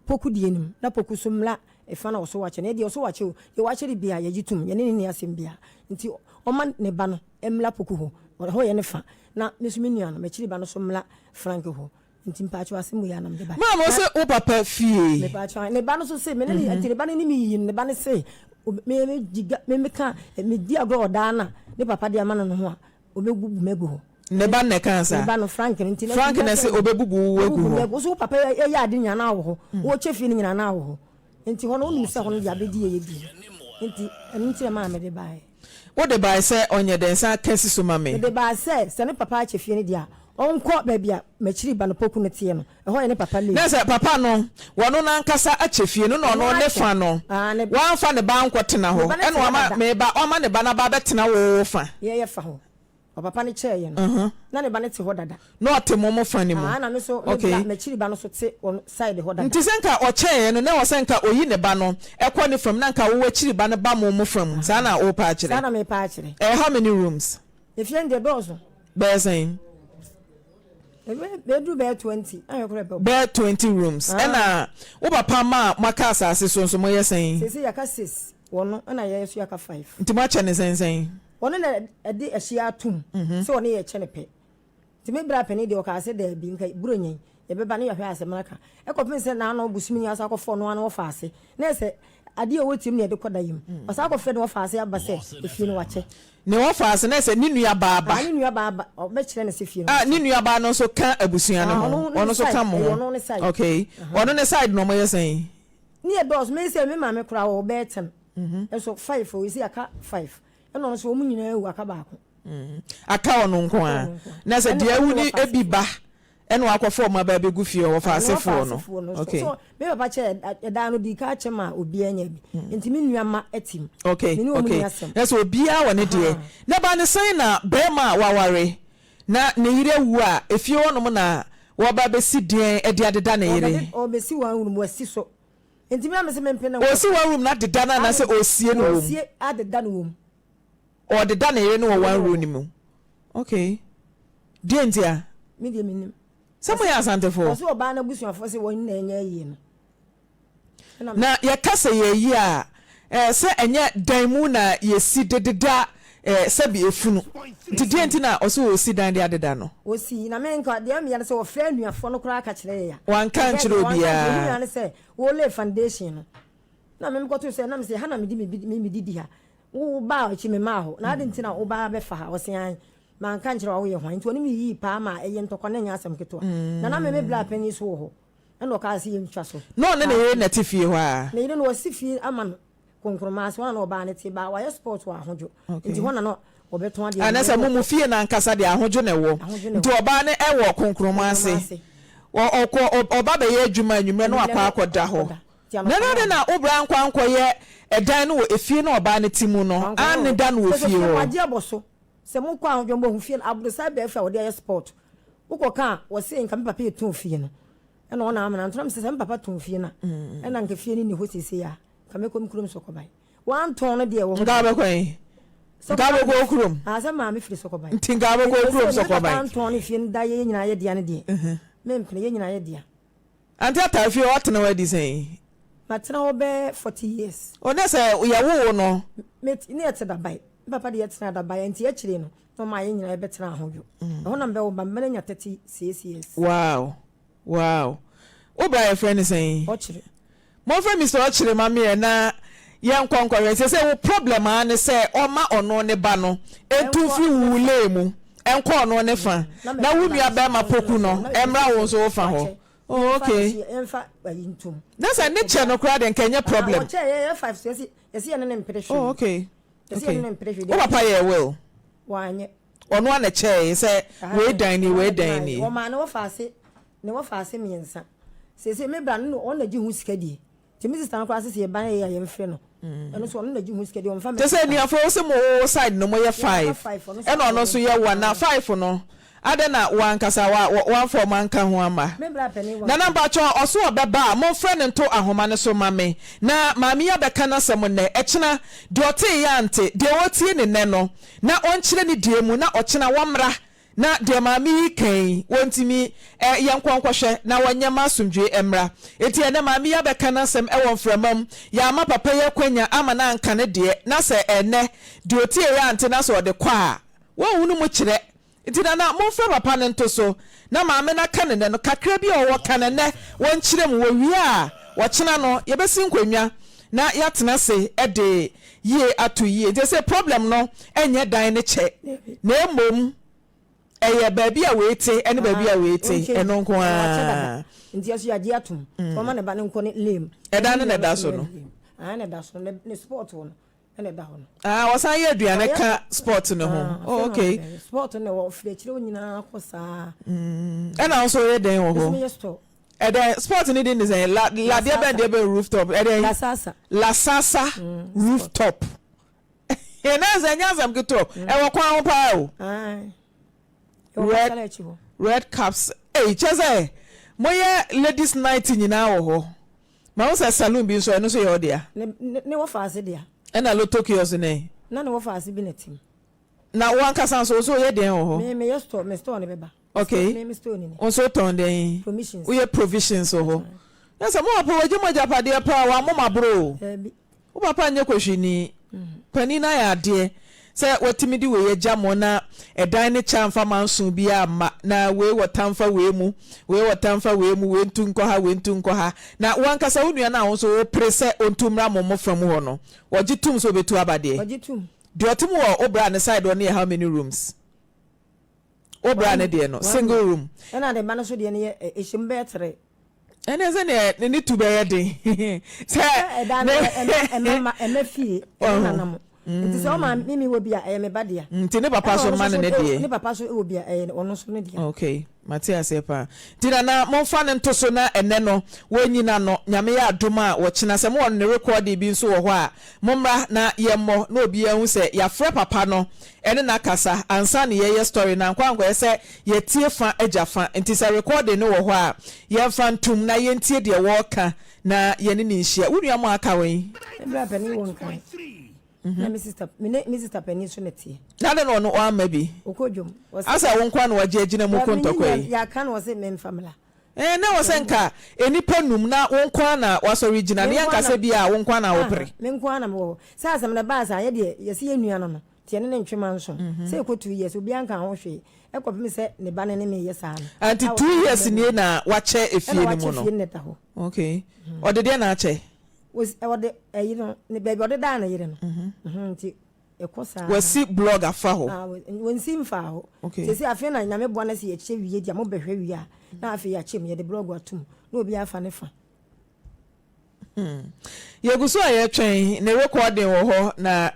Poku deɛ no mu na Poku nso mmra ɛfa no a ɔso wakyɛ no. Ɛdeɛ ɔso wakyɛ o, deɛ wakyɛ no biara yɛgye tom, yɛne no nni asɛm biara. Nti ɔmma ne ba no mmra Poku hɔ, ɛhɔ yɛ ne fa, na me nso me nua no, m'akyiri ba no nso mmra Frank hɔ. Nti mpakyɛw asɛm wei ara na mede bae. Maame ɔse wo papa fie. Mepakyɛw, ne ba no nso se, me ne ne, nti ne ba no ne me yiyi no, ne ba no se, me me gyiga, me meka, medi agorɔ wɔ daa no a ne papa de ama no no ho a, Obebubu me agu hɔ. Ne ba no na ɛkaa saa. Ne ba no, Frank no nti. Frank na ɛse obebubu wo agu hɔ. Wo so wo papa yɛ ade nyinaa na wɔ hɔ. Wɔkyɛ fie no nyinaa na wɔ hɔ. Nti hɔ no wonim sɛ hɔ no deɛ abɛdi yɛ yɛ die. Nti ɛno nti na maa mede baeɛ. Wode bae sɛ ɔnyɛ dɛn? San ka si so ma me. Mede bae sɛ, sɛ ne papa akyɛ fie no deɛ a, ɔnkɔ baabi a m'akyiri ba no Poku no teɛ no. Ɛhɔ yɛ ne papa lane. Na sɛ papa no, wɔno n'ankasa akyɛ fie no na ɔno ne fa no, wamfa ne ba ankɔtena hɔ, ɛna wama me ba, wama ne ba no aba abɛtena wo wo fa. Yɛyɛ fa hɔ. Ɔpapa no kyɛɛeɛ no, na ne ba no te hɔ dada. Na ɔte mo mo fa no mu. Aah, na me nso me bra, m'akyiri ba no nso te wɔn side hɔ dada. Nti sɛ nka ɔkyɛɛeɛ no, na ɛwɔ sɛ nka ɔyi ne ba no kɔ ne fam, na nka wo w'akyiri ba no ba mo mo fa mu. Saa na worepɛ akyerɛ? Saa na merepɛ akyerɛ. Ɛyɛ how many rooms? Efie no deɛ ɛdɔɔso. Bɛyɛ sɛn? Bɛduru bɛyɛ 20. Ahwɛ koraa ɛbɛbɔ. Bɛyɛ 20 rooms. Ɛna wo papa ma a moaka asase so nso moyɛ sɛn? Seesei yɛaka six, wɔno ɛna yɛn nso yɛaka five. Nti moakyɛ no sɛn sɛn? Ɔno na ɛde ɛhyeɛ atom sɛ ɔne yɛ kyɛ no pɛ. Nti me bra panin deɛ ɔkaa sɛ daabi nka Buronya yi yɛbɛba ne yɛahwɛ asɛm no aka. Ɛkɔpem sɛ n'ano bosome yi asan akɔfa ɔno ara ne wɔfa ase. Na ɛsɛ adeɛ a ɛwɔ tirim na yɛde kɔ da yi mu. Ɔsan akɔfrɛ ne wɔfa ase aba sɛ efie no wakyɛ. Ne wɔfa ase na ɛsɛ ne nua baa ba. Aa ne nua baa ba ɔbɛkyerɛ no sɛ fie no Ah wakyɛ. ne nua baa no nso ka abusua no Aa ho. ɔno Ɔno ne nso side ka mo ɛyɛ ho. ɔno ne side. Okay. Ahaa. Ɔno ne side no wɔyɛ sɛn? Ne yɛ dɔɔso me sɛ me maame koraa ɔwɔ bɛyɛ 10 nso five o ɛsei aka five ɛna ɔno nso wɔn nyinaa awu aka baako. Aka ɔno nko ara. Na sɛ deɛ awu no bi ba. Ɛna wakɔfa ɔmo aba abɛgu fie hɔ, wɔfa asefoɔ no. Okay. So me papa kyɛ ɛdan no dii ka kyɛ ma obiara nya bi. Nti me nua mma te mu. Okay, Me ne wɔn okay. nni asɛm. Na sɛ obiara wɔ ne deɛ. Na ɛbaa ne sɛn na barima a waware na ne yere awu a, efie hɔnom na wɔreba abɛsi deɛn de adeda ne yere? Wɔbɛde, wɔbɛsi one room, wɔasi so. Nti me a mese mempene na Ɔresi one room no adeda no anaasɛ ɔresie no wɔ mu? Ɔresie adeda no wɔ mu. Ɔdeda ne yere no wɔ one room no mu. Okay. Deɛ nti a? Me deɛ mennim. Sɛ moyɛ Asantefoɔ? Ɔse ɔbaa no abusuafoɔ se wɔn na ɛnyɛ ayie no. Na yɛka sɛ yɛyi a, eh, sɛ ɛnyɛ dan mu na yɛsi de deda eh, sɛbi efunu. Nti deɛ nti na ɔse ɔresi dan de adeda no? Ɔsi, na me nka deɛ meyɛ no sɛ ɔfrɛ anuafoɔ no koraa ka kyerɛ yɛ a. Wanka ankyerɛ Wanka ankyerɛ, obiara. ne nua no sɛ wɔlay foundation no. Na me mekɔtoo sɛ, na mese ha na mede me me didi ha. Wo wo baa akyi me maa hɔ na adɛn nti na wo ba abɛfa ha? Ɔse ae. Manka ankyerɛ wo a woyɛ hwan? Nti ɔne me yiyii paa maa ɛyɛ ntɔkwa na ɛnyɛ asɛm ketewa. Na na me me bra panin nso wɔ hɔ ɛna ɔkaa sɛ yɛntwa so. Na ɔne ne yere na ɛte fie hɔ a? Ne yere no wasi fie ama no Konkroma ase hɔ na na ɔbaa no te baa wayɛ sport wɔ Ahodwo nti hɔ na na ɔbɛtɔn adeɛ Anasɛ anwummerɛ mo na mo ɔkɔ. fie no ankasa deɛ Ahodwo na ɛwɔ Ahodwo na nti ɛwɔ. ɔbaa no ɛwɔ Konkroma ase Konkroma ase. Ɔkɔ ɔba bɛyɛ adwuma anwummerɛ na Anwummerɛ wakɔ na akɔda hɔ. ɔkɔda. Nti Na anɔpa na na adɛn na aba. wo bra ankɔ ankɔyɛ ɛdan no wɔ efie no a ɔbaa no te mu no Wankɔyɛ anne hɔ. da no wɔ Kyerɛ sɛ fie fie no hɔ? wagye abɔ so. Sɛ mokɔ a dwom bɔhu fie no aborosan bɛɛfɛ a wɔde ayɛ sport. Wokɔ ka a wɔse nka me papa yɛ fie no ɛna ɔna amena nto na mesɛ sɛ me papa tɔn fie no a ɛna nka fie no nni hɔ seesei a nka mɛkɔ me kurom sɔkɔban. Wantɔn no deɛ ɛwɔ hɔ Nka deɛ. wobɛkɔ he? Nka wobɛkɔ wo kurom? Ah sɛ maame firi sɔkɔban. Nti nka wobɛkɔ wo Nti kurom sɛ me papa sɔkɔban? antɔn no fie no da yɛ nyinaa yɛ dea no deɛ mempene yɛ nyinaa yɛ dea. Auntie Ataa fie hɔ watena hɔ adi sɛn? Matena hɔ bɛyɛ 40 years. Oh na sɛ yɛwoo wo no? Me ne yɛte Dabae. Me papa de yɛtenaa Dabae nti akyire no na ɔmaa yɛn nyinaa yɛbɛtenaa Ahodwo. Ɛhɔ na mebɛwo ba, me ba no anya 36 years. Wow wow wo bra yɛfrɛ no sɛn? Ɔkyere. Momfrɛ Mister Ɔkyere ma me ɛ na yɛnkɔ nkɔhwɛ. Seesei wo problem ara ne sɛ ɔma ɔno ne ba no ntu mfiri wo lane mu nkɔ ɔno ne fa na wo nua barima Poku no mmra wo nso wo fa hɔ. Oh okay. Na sɛ ne kyɛ no koraa deɛ nka ɛnyɛ problem. Oh okay okay. Wo papa yɛɛ will? Ɔno ara na ɛkyɛɛe sɛ wei dan nie wei dan nie. Wɔmaa ne wɔfaase ne wɔfaase mmiɛnsa. Seesei me bra no ɔno na gye ho sika die. Nti me sista no koraa sese yɛba no yɛ a yɛmfrɛ no. Ɛno nso ɔno na gye ho sika die ɔmfa me Te sɛ sika. anuafoɔ wo se mo wo side no moyɛ Yɛn five five ɔno nso ɛna ɔno yɛ nso yɛ one na five no adɛn na wo ankasa wa wamfa ɔmo anka ho amma? Me bra panin wɔ Nana nka. mpakyɛw ɔso ɔbɛba a momfrɛ no nto ahoma no so ma me na maame yi abɛka n'asɛm nnɛ ɛkyena deɛ ɔtee yɛ ante deɛ ɔretie ne nnɛ no na ɔnkyerɛ ne deɛ mu na ɔkyena wɔmmra Na deɛ maame yi reka yi, wɔntumi ɛ, yɛnkɔ nkɔhwɛ na wɔnyɛ mma asomdwoeɛ mmra. Enti ɛnnɛ maame yi abɛka n'asɛm wɔ mframa mu. Yɛama papa yi akwanya ama no anka ne deɛ, na sɛ ɛnnɛ, deɛ ɔtieeɛ ante na sɛ ɔde kɔ a, wɔnhunu mu kyerɛ. Enti Nana, momfrɛ papa no nto so, na maame no aka no nnɛ no, kakra bi a ɔwɔ ka no nnɛ, wɔnkyerɛ mu. Wɔwie a, ɔkyena no, yɛbɛsi nkonnwa na yɛatena ase de yie ato yie. Nti ɛsɛ problem no nyɛ dan no kyɛ na mmom ɛyɛ baabi a wei te ne baabi a wei te ɛno nko ara. Nti ɛso yɛagye atom sɛ ɔma ne ba no nkɔ ne lane. Ɛdan no na ɛda so no. Ɛna ɛda so no ne sport wɔ no ɛna ɛda hɔ no. Ah wɔsan yɛ aduane ka sport no ho. Oh okay. Sport no na ɛwɔ firi akyire hɔ nyinaa kɔ saa. Ɛna wo nso woyɛ dɛn wɔ hɔ? Me nso meyɛ store. Ɛdɛn sport ne din de sɛn? La la deɛ bɛn deɛ bɛn rooftop ɛdɛn? La Sasa. La Sasa mm, rooftop. Ɛnna sɛ ɛnyɛ asɛm ketewa mm. ɛwɔ kwan ho paa o. Red red caps ɛyi kyɛ sɛ moyɛ ladies night nyinaa wɔ hɔ. Ma wo sɛ saloon bi nso ɛno nso yɛ ɔdea. Ne ne wɔ faase dea. Ɛna lotto kiosk ne. Na ne wɔ faase bi na tim. Na wo ankasa nso wo nso woyɛ deɛn wɔ hɔ? Me meyɛ store me store ne bɛba. Okay. Me me store ni ni. Wo nso wotɔn dɛn? Provisions. Woyɛ provisions wɔ hɔ. Na sɛ mo papa wagye mo agyapadeɛ paa wammɔ mo aboro o. Daabi. Wo papa nyɛ kɔhwini. Panin no ayɛ adeɛ sɛ watumi de wei agya mo na ɛdan ne kyɛ amfa manso biara amma na wei wɔ tamfa wei mu, wei wɔ tamfa wei mu, wei ntu nkɔ ha, wei ntu nkɔ ha. Na wo ankasa wo nua no a wo nso wopere sɛ ɔntu mmra mo mmofra mu hɔ no, ɔgye tom sɛ ɔbɛtu aba deɛ? Ɔgye tom. Deɛ ɔte mu wɔ wo bra ne side hɔ no yɛ how many rooms? Wo bra ne deɛ no single room. Ɛna ne ba no so deɛ no yɛ ɛhyɛ mu bɛyɛ tere. Ɛne sɛ neɛ ne ne tu bɛyɛ den sɛ. Ɛda no ɛma ɛma ɛma fie ɛne nana mo. Nti sɛ ɔma mimi wɔ bi a ɛyɛ me ba dea. Nti ne papa so ma no ne deɛ. Ne papa so wɔ bi a ɛyɛ ɔno so ne dea. Okay. Mate aseɛ paa. Nti Nana momfa no nto so na ɛnɛ no wɔnyina no, Nyame yɛ adom a wɔkyena sɛ mowɔ ne recording bi nso wɔ hɔ a mommra na yɛmmɔ na obiara nhu sɛ yɛafrɛ papa no ɛne no akasa ansa na yɛyɛ story no ankɔ ankɔyɛ sɛ yɛtie fa agya fa nti sɛ recording no wɔ hɔ a yɛmfa ntom na yɛntie deɛ wɔreka na yɛne no nhyia. Wo nua mo aka wɛn? Me bra panin wɔ Nkran. Na me sister, me ne me sister panin nso na ɛteɛ. Na adɛn na ɔno wamma bi? Ɔkɔ dwom. Ɔse. Asɛ wo nko ara na wagye agyina mu ko ntɔkwa yi? Yɛaka no ɔse memfa mmra. Ɛɛ na ɛwɔ sɛ nka nnipa num na wo nko ara na wasɔre gyina no, yɛnka sɛ bi a wo nko ara na wopere. Me nko ara na mewɔ hɔ. Sɛ asɛm no ɛbaa saa, yɛ deɛ yɛse yɛn nua no no, nti yɛne no ntwe manso. Sɛ ɛkɔ 2 years, obiara nkaa ho hwee. Ɛkɔpem sɛ ne ba no ne me yɛ saa no. Nti 2 years nie na wakyɛ efie no mu no? Ɛna wakyɛ fie no na ɛda hɔ. Okay. Ɔde deɛn na akyɛ? Ɔde ɛyi no, ne baabi ɔde daa ne yere no. Nti ɛkɔ saa. Wasi blog afa hɔ? Wɔnsi mfaa hɔ. Okay. Sɛsi afei na Nyame boa na sɛ yɛkyɛ wie deɛ mobɛhwɛ wie a, na afei yɛakyɛ mu, yɛde blog ato mu na obiara afa ne fa. Yɛgu so a yɛtwɛn ne recording wɔ hɔ na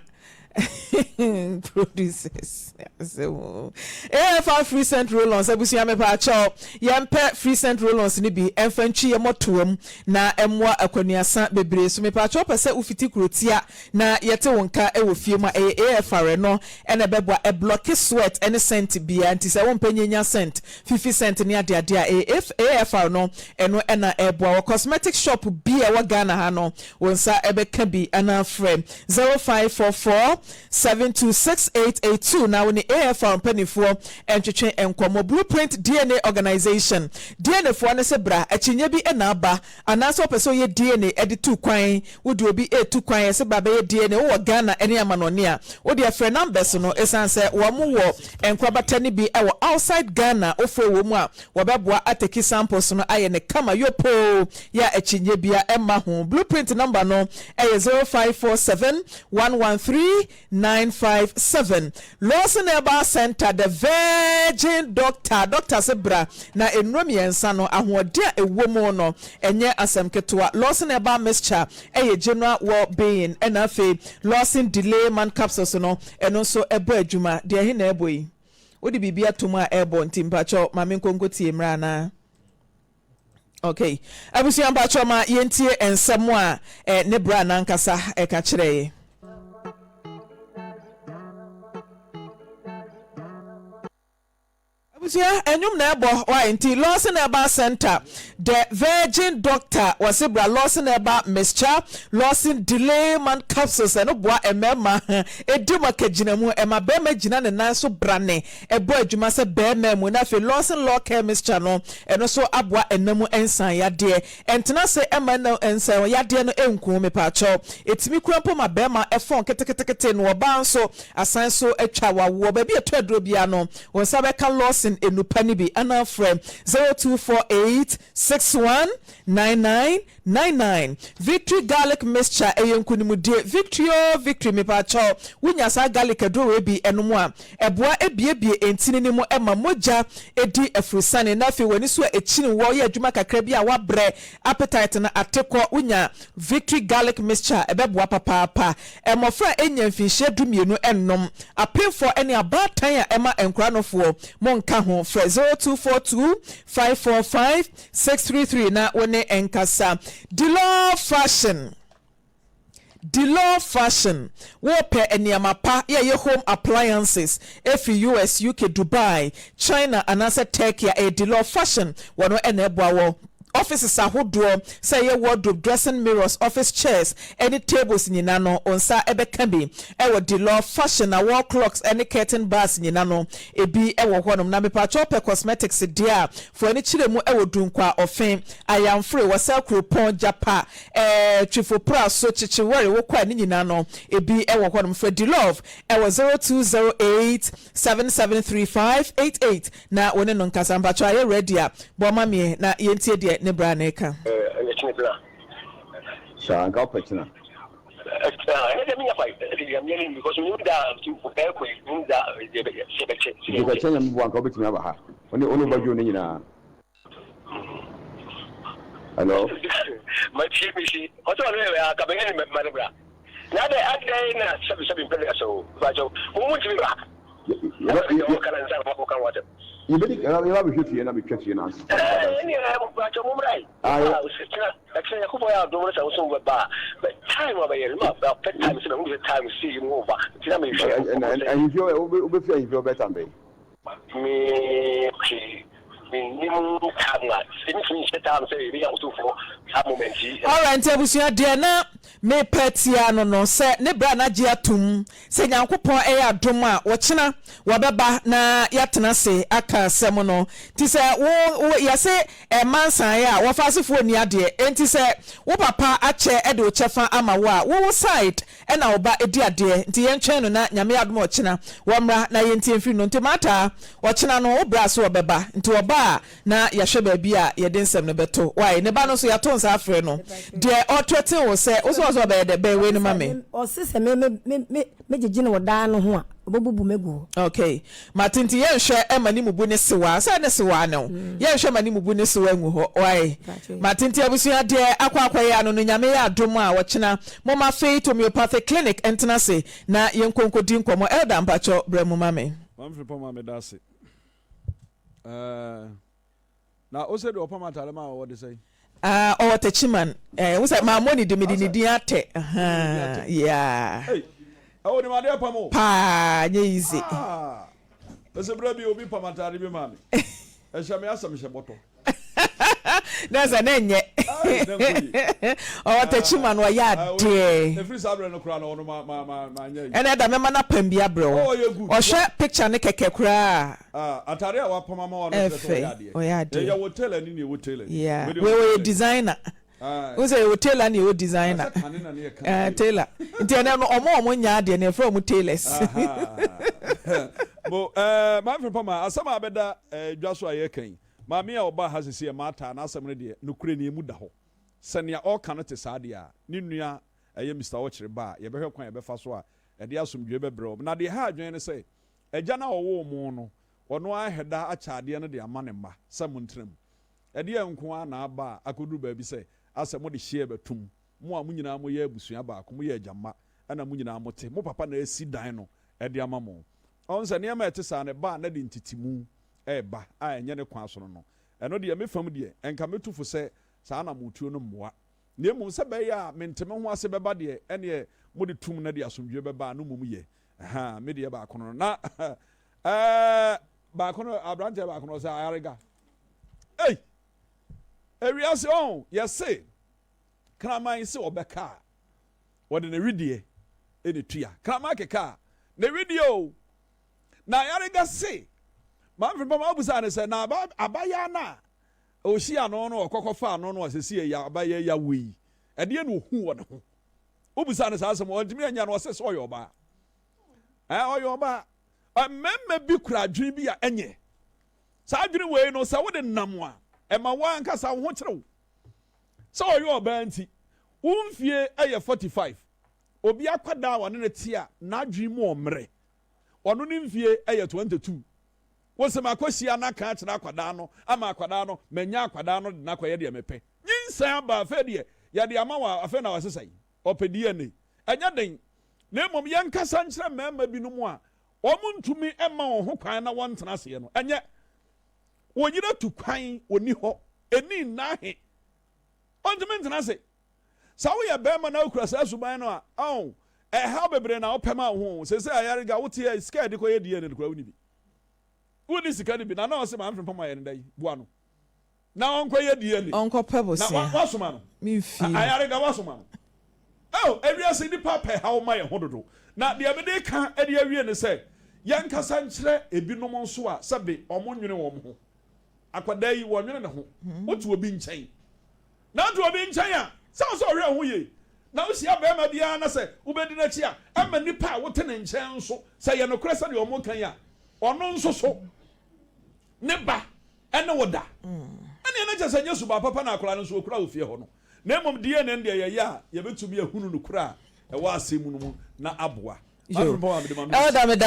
producers asɛm o. AFR free scent roll-ons abusua mepaakyɛw yɛmpɛ free scent roll-ons no bi ɛmfa ntwi yɛ mɔtoam na ɛmmoa akwanuasa bebree so mepaakyɛw wopɛ sɛ wofiti kurotia na yɛte wo nka wɔ fie mu a ɛyɛ AFR ɛno ɛna ɛbɛboa ɛblɔke sweat ɛne scent biara nti sɛ wompɛ nyanya scent fifi scent ne adeade a ɛyɛ AFR no ɛno ɛna ɛboa wɔ cosmetic shop bi a ɛwɔ Ghana ha no wo nsa ɛbɛka bi anaa frɛ 0544 726882 na wo ne AFR mpanimfoɔ ntwetwe nkɔmmɔ. Blueprint DNA Organization, DNA foɔ no se bra, akyinnye bi na aba, anaasɛ wopɛ sɛ woyɛ DNA de tu kwan, wode obi retu kwan, yɛse bra bɛyɛ DNA, wowɔ Ghana ne amanɔne a, wodeɛ frɛ numbers no, ɛsiane sɛ wɔn wɔ nkorabata no bi wɔ outside Ghana, wofrɛ wɔn a, Wɔbɛboa ateki samples no ayɛ no kama yopoo yɛ a akyinnye bia mma ho. Blueprint number no yɛ 0547 113 957. Lawson Herbal Centre, The Virgin Doctor, Doctor se bra na nnuro mmiɛnsa no ahoɔden a ɛwɔ mu no ɛnyɛ asɛm ketewa. Lawson Herbal Mixture yɛ general well being ɛna afei Lawson Delay Man Capsules no ɛno nso ɛbɔ adwuma. Deɛ ɛhe na ɛbɔ yi? Wode biribi ato mu a ɛrebɔ nti mpakyɛw ma menkɔ nkɔtie mmra anaa? Ok abusua mpakyɛw ma yɛntie nsɛm a eh, ne bra nankasa ɛka kyerɛɛ. Abusua, ɛnwom na ɛbɔ why nti Lawson Herbal Center, The Virgin Doctor wɔse bra Lawson Herbal Mixture, Lawson Delay Man Capsules ɛno boa mmarima ɛdi mu akagyinamu, ɛma barima gyina ne nan so brane, ɛbɔ adwuma sɛ barima mu, na afei Lawson Law Care Mixture no ɛno nso aboa ɛna mu nsan yadeɛ, ɛntena ase ɛma ɛna nsan yadeɛ no ɛnku wo mepaakyɛw, ɛtumi kura mpo ma barima ɛfɔn keteketekete na ɔbaa nso asan so atwa wawoɔ, baabi a ɛtɔ aduro biara no Wo nsa bɛka Lawson nnupa no bi anaa frɛ 0248 61 99 99. Victory Garlic Mixture ɛyɛ nkunimdie. Victory oo victory mepaakyɛw wo nya saa garlic aduro wei bi nom a ɛboa ɛbiebie ntini no mu ɛma mogya ɛdi afurusane na afei w'ani so a ɛkyini woɔ yɛ adwuma kakra bi a woabrɛ appetite no ate kɔ wo nya Victory Garlic Mixture ɛbɛboa papaapa. Mmɔfra a ɛnnya mfinhyia 12 nnom. Apemfoɔ ne abaatan a ɛma nkora nofoɔ, monka ho. Frɛ 0242 545 633 na wo ne nkasa. Delore Fashion Delore Fashion, Worepɛ nneɛma pa yɛ ɛyɛ home appliances ɛfiri US, UK, Dubai, China anaasɛ Turkey a, ɛyɛ Delore Fashion wɔn na ɛboa wɔ. Offices ahodoɔ, sɛ ɛyɛ wardrobe, dressing mirrors, office chairs ne tables nyina no, wo nsa bɛka bi. Ɛwɔ Delor Fashion na wall clocks ne curtain bars nyina no, ebi wɔ hɔnom. Na mepaakyɛw wopɛ cosmetics deɛ a, fa w'ani kyerɛ mu wɔ Dunkwa, Ɔfe, Ayamfre, Wɔsɛe Kuropɔn, Gyapa, eh, Twifo Praso, Kyekyewere, wokɔ a ne nyina no, ebi wɔ hɔnom. Frɛ Delove wɔ 0208 773588 na wo ne no nkasa. Mpakyɛw ayɛ ready a bɔ ma me na yɛntie deɛ ne bra no reka. Ɛyɛ kyene bra. Saa nka wopɛ kyena. Ɛnɛ deɛ menya kwan ɛde nyame anim because menim da ɛkɔ yi menim da deɛ sɛ bɛkyɛ. Nti kɔkyɛ nyame boa nka wobɛtumi aba ha wone wone wobadwo no nyinaa. Hello. Matie me si ɔsɛ ɔno yɛ akabɛyɛ ne ma ne bra na adɛn adɛn na sɛbi sɛbi mpɛ ne asɛ o mpakyɛw mo mu ntumi ba. Yɛbɛdi yɛba bɛhwɛ fie na bɛtwa fie no ansa. Ahemfie wobɛfiri ahemfie wobɛyɛ tam bɛn? Me okay mennim time a mentumi nhyɛ time sɛ yɛbɛnya Otumfoɔ saa moment yi. Alright nti abusua deɛ na mepɛ tia no no sɛ ne bra no agye atom sɛ Nyankopɔn ɛyɛ adom a ɔkyena wɔbɛba na yɛatena ase aka asɛm no nti sɛ wo wo yɛse ɛmma nsaeɛ a wɔfa asefoɔ nni adeɛ enti sɛ wo papa akyɛ de wo kyɛfa ama wo a wo wo side Ɛna wo ba di adeɛ nti yɛntwɛn no na Nyame adom a ɔkyena wɔmmra na yɛntie mfiri no nti Martha ɔkyena no wo bra so ɔbɛba nti ɔba a na yɛahwɛ baabi a yɛde nsɛm no bɛto wai ne ba no nso yɛato nsa afrɛ no deɛ ɔthreaten wo sɛ wo sɛ ɔsɛ ɔbɛyɛ dɛ bɛn wei no ma me. Ɔse sɛ me me me me gyegye no wɔ daa no ho a ɔbɛbubu me agu hɔ. Ok mate nti yɛnhwɛ ma ne mubu ne sewaa sɛ ne sewaa ne wo yɛnhwɛ ma ne mubu ne sewa ngu hɔ wai mate nti abusua deɛ akɔ akɔyɛ ano no Nyame yɛ adom a ɔkyena Momma Faith Homeopathic Clinic ntena ase na yɛnkɔ nkɔdi nkɔmmɔ. Elder mpakyɛw bra mu ma me. Maame Frimpong ma meda ase. Ɛɛ na ose deɛ ɔpam atare ma ɔwɔ de sɛn? Ah, ɔwɔ Techiman. Eh, wo sɛ mammɔ ne din, mede ne din atɛ. Ahaa, yeah. Ei, ɛwɔ nim adeɛ pam o. Paa, nyɛ easy. Ah, ose berɛ bi obi pam atare bi maa me. Ɛhyɛ me asɛm hyɛ bɔtɔ. Na sɛ na ɛnyɛ ɔwɔ takyi ma no ɔyɛ adeɛ. Ɛfiri saa berɛ no koraa no ɔno ma ma ma ma nyɛ yi. Ɛna ɛda mɛma no apam bi abrɛ wo. Ɔhwɛ picture no kɛkɛ koraa. Atare a wapam ama wo no kyerɛ sɛ ɔyɛ adeɛ. Ɔyɛ adeɛ. Yɛ wɔ tailor ni na ɛwɔ tailor ni. Yeah. Wei ɔyɛ designer. Wohu sɛ yɛwɔ tailor na yɛwɔ designer. Ɛɛ tailor. Nti ɛnɛ no ɔmo a ɔmo nyɛ adeɛ no yɛfrɛ ɔmo tailors. Bo ɛɛ Maame Frimpong ma asɛm a abɛda ɛɛ dwa so a yɛreka yi, maame a ɔbaa ha sisi yɛ Martha a n'asɛm no deɛ nokorɛ ni emu da hɔ. Sɛ nea ɔreka no te saa deɛ a, ne nua ɛyɛ Mister Ɔkyere ba a, yɛbɛhwɛ kwan a yɛbɛfa so a ɛde asomdwoeɛ bɛbrɛ wɔn. Na deɛ ɛha adwene ne sɛ, agya no a ɔwoo mo no, ɔno ara ahɛda akyɛ adeɛ no de ama ne mma sɛ montena mu. Ɛdeɛn nko ara na aba a akɔduru baabi sɛ asɛ mode hyeɛ bɛtom? Mo a mo nyinaa moyɛ abusua baako, moyɛ agya mma, ɛna mo nyinaa mote, mo papa na asi dan no de ama mo. Ɔhu sɛ nneɛma a ɛte saa no, ɛba a na ɛde ntetemu reba a ɛnyɛ ne kwan so no no. Ɛno deɛ, me fam deɛ, nka mɛtu fo sɛ saa anammɔntuo no mmoa. Na mmom sɛ ɛbɛyɛ a mente-me-ho-ase bɛba deɛ, ɛnneɛ mode tum na ɛde asomdwoeɛ bɛba a, no mmom yɛ. Ahaa, me deɛ baako no no. Na ɛɛ, baako no, aberanteɛ baako no, ɔsɛ ayarega. Ei! Ewiase ɔn, yɛse kraman se ɔbɛka a, wɔde ne wedeɛ na etua. Kraman keka a, ne wedeɛ o. Na ayarega se, Maame Frimpong abusaa no sɛ, na aba, abayaa no a ɔhyia no no ɔkɔ kɔfaa no no a sɛsi ɛyɛ abayaa yi awo yi, ɛdeɛ na ɔhu wɔ ne ho? Wobusaa no saa asɛm, ɔntumi anya no, ɔse sɛ ɔyɛ ɔbaa. Ɛɛ, ɔyɛ ɔbaa. Mmarima bi kura adwene bi a ɛnyɛ. Saa adwene wei no, sɛ wode nam a, ɛma wo ankasa wo ho kyere wo. Sɛ ɔyɛ ɔbaa nti, wo mfie yɛ 45, obi akwadaa a ɔne no te a n'adwene mu ɔmmerɛ, ɔno ne mfie yɛ 22. Wo se makɔhyia no aka akyerɛ akwadaa no ama akwadaa no, manya akwadaa no de no akɔyɛ deɛ mepɛ. Nyinsɛn aba afei deɛ yɛde ama wo a, afei na wasesa yi. Ɔpɛ DNA. Ɛnyɛ den. Na mmom yɛnkasa nkyerɛ mmarima binom a Wɔntumi mma wɔn ho kwan na wɔntena aseɛ no, ɛnyɛ. Wo yere tu kwan, ɔnni hɔ, ɛnni nna ahe. Ɔntumi ntena ase. Sɛ woyɛ barima na wokura saa suban no a, oh, ɛhaw bebree na wopɛ ma wo ho. Seesei ayarega, wote a, sika a yɛde kɔyɛ DNA no koraa wonni bi. Wonni sika no bi. Nana ɔse maame Frimpong ayɛ no dɛn? Boa no. Na ɔnkɔyɛ DNA. Ɔnkɔpɛ Na bosea. wasoma no. Me mfie. Ayarega wasoma no. Oh, ewiase nnipa pɛ haw ma yɛn ho dodo. Na deɛ mede reka de awie ne sɛ, yɛnkasa nkyerɛ ebinom nso a sɛbe wɔnnwene wɔn ho. Akwadaa yi, wɔnnwene ne ho. Wote obi nkyɛn. Na wote obi nkyɛn a, sɛ wo sɛ ɔhwɛ wo ho yie. Na wohyia barima biara na sɛ wobɛdi n'akyi a, ɛma nnipa a wote ne nkyɛn nso, sɛ ɛyɛ nokorɛ sɛdeɛ wɔka yi a, ɔno nso so ne ba ne wo da. Ɛnneɛ na kyerɛ sɛ ɛnyɛ suban papa na akwadaa no nso ɔkura wɔ fie hɔ no. Na mmom DNA no deɛ yɛyɛ a, yɛbɛtumi ahunu nokorɛ a ɛwɔ asɛm no mu na aboa. Yo. Elder meda.